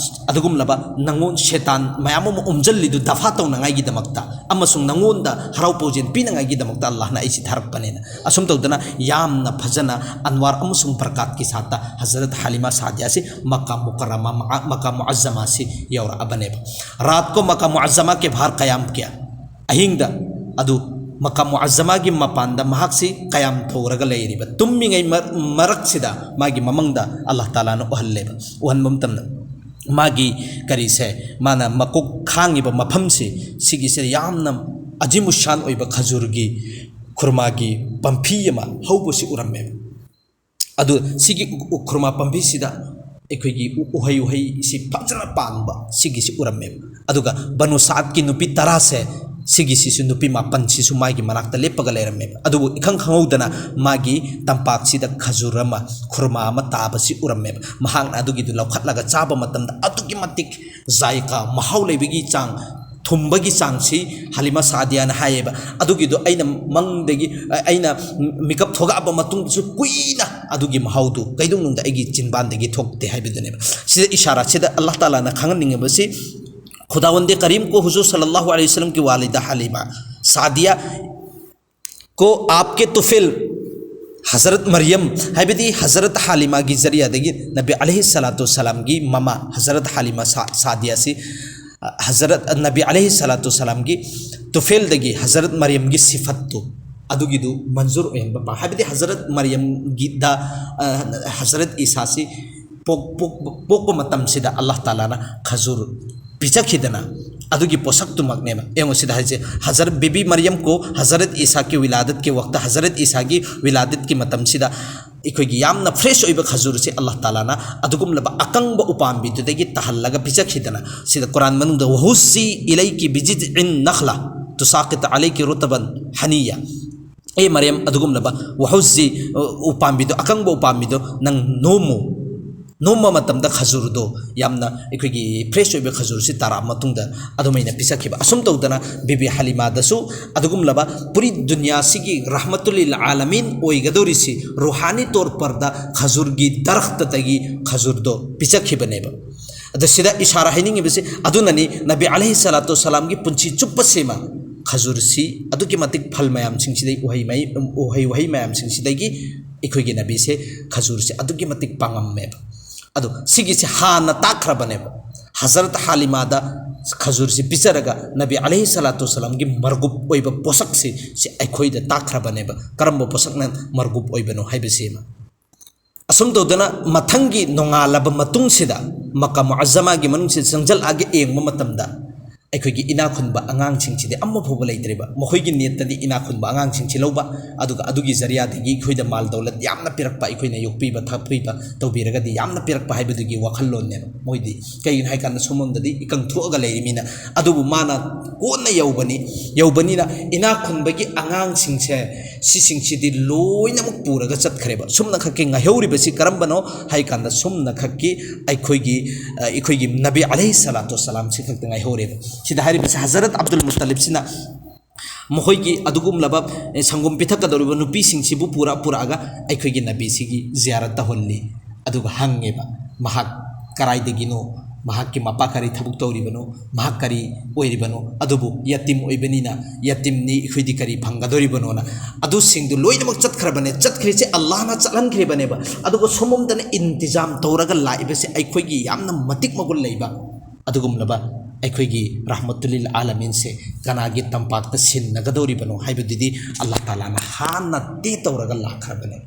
ꯑꯗꯨꯒꯨꯝꯂꯕ ꯅꯪꯉꯣꯟ ꯁꯦꯇꯥꯟ ꯃꯌꯥꯝ ꯑꯃ ꯎꯝꯖꯜꯂꯤꯗꯨ ꯗꯐꯥ ꯇꯧꯅꯉꯥꯏꯒꯤꯗꯃꯛꯇ ꯑꯃꯁꯨꯡ ꯅꯪꯉꯣꯟꯗ ꯍꯔꯥꯎ ꯄꯥꯎꯖꯦꯜ ꯄꯤꯅꯉꯥꯏꯒꯤꯗꯃꯛꯇ ꯑꯜꯂꯥꯍꯅ ꯑꯩꯁꯤ ꯊꯥꯔꯛꯄꯅꯦꯅ"꯫ ꯑꯁꯨꯝ ꯇꯧꯗꯅ ꯌꯥꯝꯅ ꯐꯖꯅ ꯑꯟꯋꯥꯔ ꯑꯃꯁꯨꯡ ꯕꯔꯀꯥꯠꯀꯤ ꯁꯥꯠꯇ ꯍꯖꯔꯠ ꯍꯥꯂꯤꯃꯥ ꯁꯥꯗꯤꯌꯥꯁꯤ ꯃꯀꯥ ꯃꯨꯀꯔꯔꯃꯥ, ꯃꯀꯥ ꯃꯨꯑꯖꯖꯃꯥꯁꯤ ꯌꯧꯔꯛꯂꯕꯅꯦꯕ꯫ "रात को मक्का मुअज्जमा के बाहर क़याम किया", ꯑꯍꯤꯡꯗ ꯑꯗꯨ ꯃꯀꯥ ꯃꯨꯑꯖꯖꯃꯥꯒꯤ ꯃꯄꯥꯟꯗ ꯃꯍꯥꯛꯁꯤ ꯀꯌꯥꯝ ꯇꯧꯔꯒ ꯂꯩꯔꯤꯕ, ꯇꯨꯝꯃꯤꯉꯩ ꯃꯔ-, ꯃꯔꯛꯁꯤꯗ ꯃꯥꯒꯤ ꯃꯃꯪꯗ ꯑꯜꯂꯥꯍ ꯇꯥꯂꯥꯅ ꯎꯍꯜꯂꯦꯕ꯫ ꯎꯍꯟꯕ ꯃꯇꯝꯗ ꯃꯥꯒꯤ ꯀꯔꯤꯁꯦ, ꯃꯥꯅ ꯃꯀꯣꯛ ꯈꯥꯡꯉꯤꯕ ꯃꯐꯝꯁꯤ, ꯁꯤꯒꯤꯁꯦ ꯌꯥꯝꯅ ꯑꯖꯤꯃꯨꯁꯥꯟ ꯑꯣꯏꯕ ꯈꯖꯨꯔꯒꯤ, ꯈꯨꯔꯃꯥꯒꯤ ꯄꯥꯝꯕꯤ ꯑꯃ ꯍꯧꯕꯁꯤ ꯎꯔꯝꯃꯦꯕ꯫ ꯑꯗꯨ ꯁꯤꯒꯤ ꯎ-, ꯎꯈ꯭ꯔꯨꯃꯥ ꯄꯥꯝꯕꯤꯁꯤꯗ ꯑꯩꯈꯣꯏꯒꯤ ꯎ-, ꯎꯍꯩ, ꯎꯍꯩꯁꯤ ꯐꯖꯅ ꯄꯥꯟꯕ, ꯁꯤꯒꯤꯁꯤ ꯎꯔꯝꯃꯦꯕ꯫ ꯑꯗꯨꯒ ꯕꯅꯨ ꯁꯥꯗꯀꯤ ꯅꯨꯄꯤ ꯇꯔꯥꯁꯦ ꯁꯤꯒꯤꯁꯤꯁꯨ ꯅꯨꯄꯤ ꯃꯥꯄꯟꯁꯤꯁꯨ ꯃꯥꯒꯤ ꯃꯅꯥꯛꯇ ꯂꯦꯞꯄꯒ ꯂꯩꯔꯝꯃꯦꯕ꯫ ꯑꯗꯨꯕꯨ ꯏꯈꯪ ꯈꯪꯍꯧꯗꯅ ꯃꯥꯒꯤ ꯇꯝꯄꯥꯛꯁꯤꯗ ꯈꯖꯨꯔ ꯑꯃ, ꯈꯨꯔꯃꯥ ꯑꯃ ꯇꯥꯕꯁꯤ ꯎꯔꯝꯃꯦꯕ꯫ ꯃꯍꯥꯛꯅ ꯑꯗꯨꯒꯤꯗꯨ ꯂꯧꯈꯠꯂꯒ ꯆꯥꯕ ꯃꯇꯝꯗ ꯑꯗꯨꯛꯀꯤ ꯃꯇꯤꯛ ꯖꯥꯏꯀꯥ, ꯃꯍꯥꯎ ꯂꯩꯕꯒꯤ ꯆꯥꯡ, ꯊꯨꯝꯕꯒꯤ ꯆꯥꯡꯁꯤ ꯍꯂꯤꯃꯥ ꯁꯥꯗꯤꯌꯥꯅ ꯍꯥꯏꯌꯦꯕ꯫ ꯑꯗꯨꯒꯤꯗꯣ ꯑꯩꯅ ꯃꯪꯗꯒꯤ, ꯑꯩꯅ ꯃꯤꯀꯞ ꯊꯣꯛꯂꯛꯑꯕ ꯃꯇꯨꯡꯗꯁꯨ ꯀꯨꯏꯅ ꯑꯗꯨꯒꯤ ꯃꯍꯥꯎꯗꯨ ꯀꯩꯗꯧꯅꯨꯡꯗ ꯑꯩꯒꯤ ꯆꯤꯟꯕꯥꯟꯗꯒꯤ ꯊꯣꯛꯇꯦ ꯍꯥꯏꯕꯗꯨꯅꯦꯕ꯫ ꯁꯤꯗ ꯏꯁꯥꯔꯥ, ꯁꯤꯗ ꯑꯜꯂꯥꯍ ꯇꯥꯂꯥꯅ ꯈꯪꯍꯟꯅꯤꯡꯉꯤꯕꯁꯤ, ꯈꯨꯗꯥꯋꯟꯗꯦ ꯀꯔꯤꯝ ꯀꯣ ꯍꯨꯖꯨꯔ ꯁꯜꯂꯜꯂꯥꯍꯨ ꯑꯂꯩꯍꯤ ꯋꯁꯜꯂꯝꯒꯤ ꯋꯥꯂꯤꯗ ꯍꯂꯤꯃꯥ ꯁꯥꯗꯤꯌꯥ ꯀꯣ ꯑꯥꯞꯀꯦ ꯇꯨꯐꯦꯜ ꯍꯖꯔꯠ ꯃꯔꯤꯌꯝ, ꯍꯥꯏꯕꯗꯤ ꯍꯖꯔꯠ ꯍꯥꯂꯤꯃꯥꯒꯤ ꯖꯔꯤꯌꯥꯗꯒꯤ ꯅꯕꯤ ꯑꯂꯩꯍꯤ ꯁꯂꯥꯇꯨ ꯁꯂꯥꯝꯒꯤ ꯃꯃꯥ ꯍꯖꯔꯠ ꯍꯥꯂꯤꯃꯥ ꯁꯥ-, ꯁꯥꯗꯤꯌꯥꯁꯤ, ꯑ, ꯍꯖꯔꯠ ꯅꯕꯤ ꯑꯂꯩꯍꯤ ꯁꯂꯥꯇꯨ ꯁꯂꯥꯝꯒꯤ ꯇꯨꯐꯦꯜꯗꯒꯤ ꯍꯖꯔꯠ ꯃꯔꯤꯌꯝꯒꯤ ꯁꯤꯐꯠꯇꯨ, ꯑꯗꯨꯒꯤꯗꯨ ꯃꯟꯖꯨꯔ ꯑꯣꯏꯍꯟꯕ ꯄꯥꯝ-, ꯍꯥꯏꯕꯗꯤ ꯍꯖꯔꯠ ꯃꯔꯤꯌꯝꯒꯤꯗ, ꯑ, ꯍꯖꯔꯠ ꯏꯁꯥꯁꯤ ꯄꯣꯛ-, ꯄꯣꯛ-, ꯄꯣꯛꯄ ꯃꯇꯝꯁꯤꯗ ꯑꯜꯂꯥꯍ ꯇꯥꯂꯥꯅ ꯈꯖꯨꯔ ꯄꯤꯖꯈꯤꯗꯅ, ꯑꯗꯨꯒꯤ ꯄꯣꯠꯁꯛꯇꯨꯃꯛꯅꯦꯕ꯫ ꯌꯦꯡꯉꯨ ꯁꯤꯗ ꯍꯥꯏꯁꯦ, ꯍꯖꯔꯠ ꯕꯤꯕꯤ ꯃꯔꯤꯌꯝ ꯀꯣ ꯍꯖꯔꯠ ꯏꯁꯥꯒꯤ ꯋꯤꯂꯥꯗꯠꯀꯤ ꯋꯛꯇ, ꯍꯖꯔꯠ ꯏꯁꯥꯒꯤ ꯋꯤꯂꯥꯗꯠꯀꯤ ꯃꯇꯝꯁꯤꯗ ꯑꯩꯈꯣꯏꯒꯤ ꯌꯥꯝꯅ ꯐ꯭ꯔꯦꯁ ꯑꯣꯏꯕ ꯈꯖꯨꯔꯁꯦ ꯑꯜꯂꯥꯍ ꯇꯥꯂꯥꯅ ꯑꯗꯨꯒꯨꯝꯂꯕ ꯑꯀꯪꯕ ꯎꯄꯥꯝꯕꯤꯗꯨꯗꯒꯤ ꯇꯥꯍꯜꯂꯒ ꯄꯤꯖꯈꯤꯗꯅ, ꯁꯤꯗ ꯀꯨꯔꯥꯟ ꯃꯅꯨꯡꯗ "ꯋꯍꯨꯖꯤ ꯏꯂꯩꯀꯤ ꯕꯤꯖꯤꯖꯏꯟ ꯅꯈ꯭ꯂꯥ ꯇꯨꯁꯥꯀꯤꯠ ꯑꯂꯩꯀꯤ ꯔꯨꯇꯕꯟ ꯍꯅꯤꯌꯥ", ꯑꯦ ꯃꯔꯤꯌꯝ, ꯑꯗꯨꯒꯨꯝꯂꯕ ꯋꯍꯨꯖꯤ, ꯑ, ꯎꯄꯥꯝꯕꯤꯗꯣ, ꯑꯀꯪꯕ ꯎꯄꯥꯝꯕꯤꯗꯣ ꯅꯪ ꯅꯣꯝꯃꯨ꯫ ꯅꯣꯝꯕ ꯃꯇꯝꯗ ꯈꯖꯨꯔꯗꯣ, ꯌꯥꯝꯅ ꯑꯩꯈꯣꯏꯒꯤ ꯐ꯭ꯔꯦꯁ ꯑꯣꯏꯕ ꯈꯖꯨꯔꯁꯤ ꯇꯥꯔꯛꯑ ꯃꯇꯨꯡꯗ ꯑꯗꯨꯃꯥꯏꯅ ꯄꯤꯖꯈꯤꯕ꯫ ꯑꯁꯨꯝ ꯇꯧꯗꯅ ꯕꯤꯕꯤ ꯍꯂꯤꯃꯥꯗꯁꯨ ꯑꯗꯨꯒꯨꯝꯂꯕ ꯄꯨꯔꯤ ꯗꯨꯅꯤꯌꯥꯁꯤꯒꯤ ꯔꯍꯃꯇꯨꯜ ꯂꯤꯜ ꯑꯥꯂꯃꯤꯟ ꯑꯣꯏꯒꯗꯧꯔꯤꯁꯤ ꯔꯨꯍꯥꯅꯤ ꯇꯣꯔ ꯄꯔꯗ ꯈꯖꯨꯔꯒꯤ ꯗꯔꯈꯇꯗꯒꯤ ꯈꯖꯨꯔꯗꯣ ꯄꯤꯖꯈꯤꯕꯅꯦꯕ꯫ ꯑꯗ ꯁꯤꯗ ꯏꯁꯥꯔꯥ ꯍꯥꯏꯅꯤꯡꯉꯤꯕꯁꯤ ꯑꯗꯨꯅꯅꯤ, ꯅꯕꯤ ꯑꯂꯩꯍꯤ ꯁꯂꯥꯇꯨ ꯁꯂꯥꯝꯒꯤ ꯄꯨꯟꯁꯤ ꯆꯨꯞꯄꯁꯤꯃ ꯈꯖꯨꯔꯁꯤ ꯑꯗꯨꯛꯀꯤ ꯃꯇꯤꯛ ꯐꯜ ꯃꯌꯥꯝꯁꯤꯡꯁꯤꯗꯒꯤ, ꯎꯍꯩ ꯃꯍꯩ, ꯎꯍꯩ ꯋꯥꯍꯩ ꯃꯌꯥꯝꯁꯤꯡꯁꯤꯗꯒꯤ ꯑꯩꯈꯣꯏꯒꯤ ꯅꯕꯤꯁꯦ ꯈꯖꯨꯔꯁꯦ ꯑꯗꯨꯛꯀꯤ ꯃꯇꯤꯛ ꯄꯥꯝꯃꯝꯃꯦꯕ꯫ ꯑꯗꯣ ꯁꯤꯒꯤꯁꯦ ꯍꯥꯟꯅ ꯇꯥꯛꯈ꯭ꯔꯕꯅꯦꯕ꯫ ꯍꯖꯔꯠ ꯍꯥꯂꯤꯃꯥꯗ ꯈꯖꯨꯔꯁꯤ ꯄꯤꯖꯔꯒ ꯅꯕꯤ ꯑꯂꯩꯍꯤ ꯁꯂꯥꯇꯨ ꯁꯂꯥꯝꯒꯤ ꯃꯔꯒꯨꯞ ꯑꯣꯏꯕ ꯄꯣꯠꯁꯛꯁꯤ, ꯁꯤ ꯑꯩꯈꯣꯏꯗ ꯇꯥꯛꯈ꯭ꯔꯕꯅꯦꯕ, ꯀꯔꯝꯕ ꯄꯣꯠꯁꯛꯅ ꯃꯔꯒꯨꯞ ꯑꯣꯏꯕꯅꯣ ꯍꯥꯏꯕꯁꯤꯃ꯫ ꯑꯁꯨꯝ ꯇꯧꯗꯅ ꯃꯊꯪꯒꯤ ꯅꯣꯡꯉꯥꯜꯂꯕ ꯃꯇꯨꯡꯁꯤꯗ ꯃꯛꯀꯥ ꯃꯨꯑꯖꯃꯥꯒꯤ ꯃꯅꯨꯡꯁꯤꯗ ꯆꯪꯁꯤꯜꯂꯛꯑꯒ ꯌꯦꯡꯕ ꯃꯇꯝꯗ ꯑꯩꯈꯣꯏꯒꯤ ꯏꯅꯥꯛ ꯈꯨꯟꯕ ꯑꯉꯥꯡꯁꯤꯡꯁꯤꯗꯤ ꯑꯃ ꯐꯥꯎꯕ ꯂꯩꯇ꯭ꯔꯦꯕ꯫ ꯃꯈꯣꯏꯒꯤ ꯅꯤꯌꯠꯇꯗꯤ ꯏꯅꯥꯛ ꯈꯨꯟꯕ ꯑꯉꯥꯡꯁꯤꯡꯁꯤ ꯂꯧꯕ, ꯑꯗꯨꯒ ꯑꯗꯨꯒꯤ ꯖꯔꯤꯌꯥꯗꯒꯤ ꯑꯩꯈꯣꯏꯗ ꯃꯥꯜ ꯗꯧꯂꯠ ꯌꯥꯝꯅ ꯄꯤꯔꯛꯄ, ꯑꯩꯈꯣꯏꯅ ꯌꯣꯛꯄꯤꯕ ꯊꯛꯄꯤꯕ ꯇꯧꯕꯤꯔꯒꯗꯤ ꯌꯥꯝꯅ ꯄꯤꯔꯛꯄ ꯍꯥꯏꯕꯗꯨꯒꯤ ꯋꯥꯈꯜꯂꯣꯟꯅꯦꯕ ꯃꯣꯏꯗꯤ꯫ ꯀꯩꯒꯤꯅꯣ ꯍꯥꯏꯀꯥꯟꯗ ꯁꯣꯝꯂꯣꯝꯗꯗꯤ ꯏꯀꯪ ꯊꯣꯛꯑꯒ ꯂꯩꯔꯤꯃꯤꯅ꯫ ꯑꯗꯨꯕꯨ ꯃꯥꯅ ꯀꯣꯟꯅ ꯌꯧꯕꯅꯤ, ꯌꯧꯕꯅꯤꯅ ꯏꯅꯥꯛ ꯈꯨꯟꯕꯒꯤ ꯑꯉꯥꯡꯁꯤꯡꯁꯦ, ꯁꯤꯁꯤꯡꯁꯤꯗꯤ ꯂꯣꯏꯅꯃꯛ ꯄꯨꯔꯒ ꯆꯠꯈ꯭ꯔꯦꯕ꯫ ꯁꯨꯝꯅ ꯈꯛꯀꯤ ꯉꯥꯏꯍꯧꯔꯤꯕꯁꯤ ꯀꯔꯝꯕꯅꯣ ꯍꯥꯏꯀꯥꯟꯗ ꯁꯨꯝꯅ ꯈꯛꯀꯤ ꯑꯩꯈꯣꯏꯒꯤ, ꯑ, ꯑꯩꯈꯣꯏꯒꯤ ꯅꯕꯤ ꯑꯂꯩꯍꯤ ꯁꯂꯥꯇꯨ ꯋꯁꯁꯂꯥꯝꯁꯤ ꯈꯛꯇ ꯉꯥꯏꯍꯧꯔꯦꯕ꯫ ꯁꯤꯗ ꯍꯥꯏꯔꯤꯕꯁꯤ ꯍꯖꯔꯠ ꯑꯕꯗꯨꯜ ꯃꯨꯠꯇꯂꯤꯕꯁꯤꯅ ꯃꯈꯣꯏꯒꯤ ꯑꯗꯨꯒꯨꯝꯂꯕ, ꯑꯦ, ꯁꯪꯒꯣꯝ ꯄꯤꯊꯛꯀꯗꯧꯔꯤꯕ ꯅꯨꯄꯤꯁꯤꯡꯁꯤꯕꯨ ꯄꯨꯔ-, ꯄꯨꯔꯛꯑꯒ ꯑꯩꯈꯣꯏꯒꯤ ꯅꯕꯤꯁꯤꯒꯤ ꯖꯤꯌꯥꯔꯠ ꯇꯧꯍꯜꯂꯤ꯫ ꯑꯗꯨꯒ ꯍꯪꯉꯦꯕ, ꯃꯍꯥꯛ ꯀꯔꯥꯏꯗꯒꯤꯅꯣ, ꯃꯍꯥꯛꯀꯤ ꯃꯄꯥ ꯀꯔꯤ ꯊꯕꯛ ꯇꯧꯔꯤꯕꯅꯣ, ꯃꯍꯥꯛ ꯀꯔꯤ ꯑꯣꯏꯔꯤꯕꯅꯣ, ꯑꯗꯨꯕꯨ ꯌꯇꯤꯝ ꯑꯣꯏꯕꯅꯤꯅ ꯌꯇꯤꯝꯅꯤ, ꯑꯩꯈꯣꯏꯗꯤ ꯀꯔꯤ ꯐꯪꯒꯗꯧꯔꯤꯕꯅꯣꯅ꯫ ꯑꯗꯨꯁꯤꯡꯗꯨ ꯂꯣꯏꯅꯃꯛ ꯆꯠꯈ꯭ꯔꯕꯅꯦ꯫ ꯆꯠꯈ꯭ꯔꯤꯁꯦ ꯑꯜꯂꯥꯍꯅ ꯆꯠꯍꯟꯈ꯭ꯔꯤꯕꯅꯦꯕ꯫ ꯑꯗꯨꯒ ꯁꯣꯝꯂꯣꯝꯗꯅ ꯏꯟꯇꯤꯖꯥꯝ ꯇꯧꯔꯒ ꯂꯥꯛꯏꯕꯁꯦ ꯑꯩꯈꯣꯏꯒꯤ ꯌꯥꯝꯅ ꯃꯇꯤꯛ ꯃꯒꯨꯟ ꯂꯩꯕ ꯑꯗꯨꯒꯨꯝꯂꯕ ꯑꯩꯈꯣꯏꯒꯤ ꯔꯍꯃꯇꯨꯜꯂꯤꯜ ꯑꯥꯂꯃꯤꯟꯁꯦ ꯀꯅꯥꯒꯤ ꯇꯝꯄꯥꯛꯇ ꯁꯤꯟꯅꯒꯗꯧꯔꯤꯕꯅꯣ ꯍꯥꯏꯕꯗꯨꯗꯤ ꯑꯜꯂꯥꯍ ꯇꯥꯂꯥꯅ ꯍꯥꯟꯅ ꯇꯦ ꯇꯧꯔꯒ ꯂꯥꯛꯈ꯭ꯔꯕꯅꯦ꯫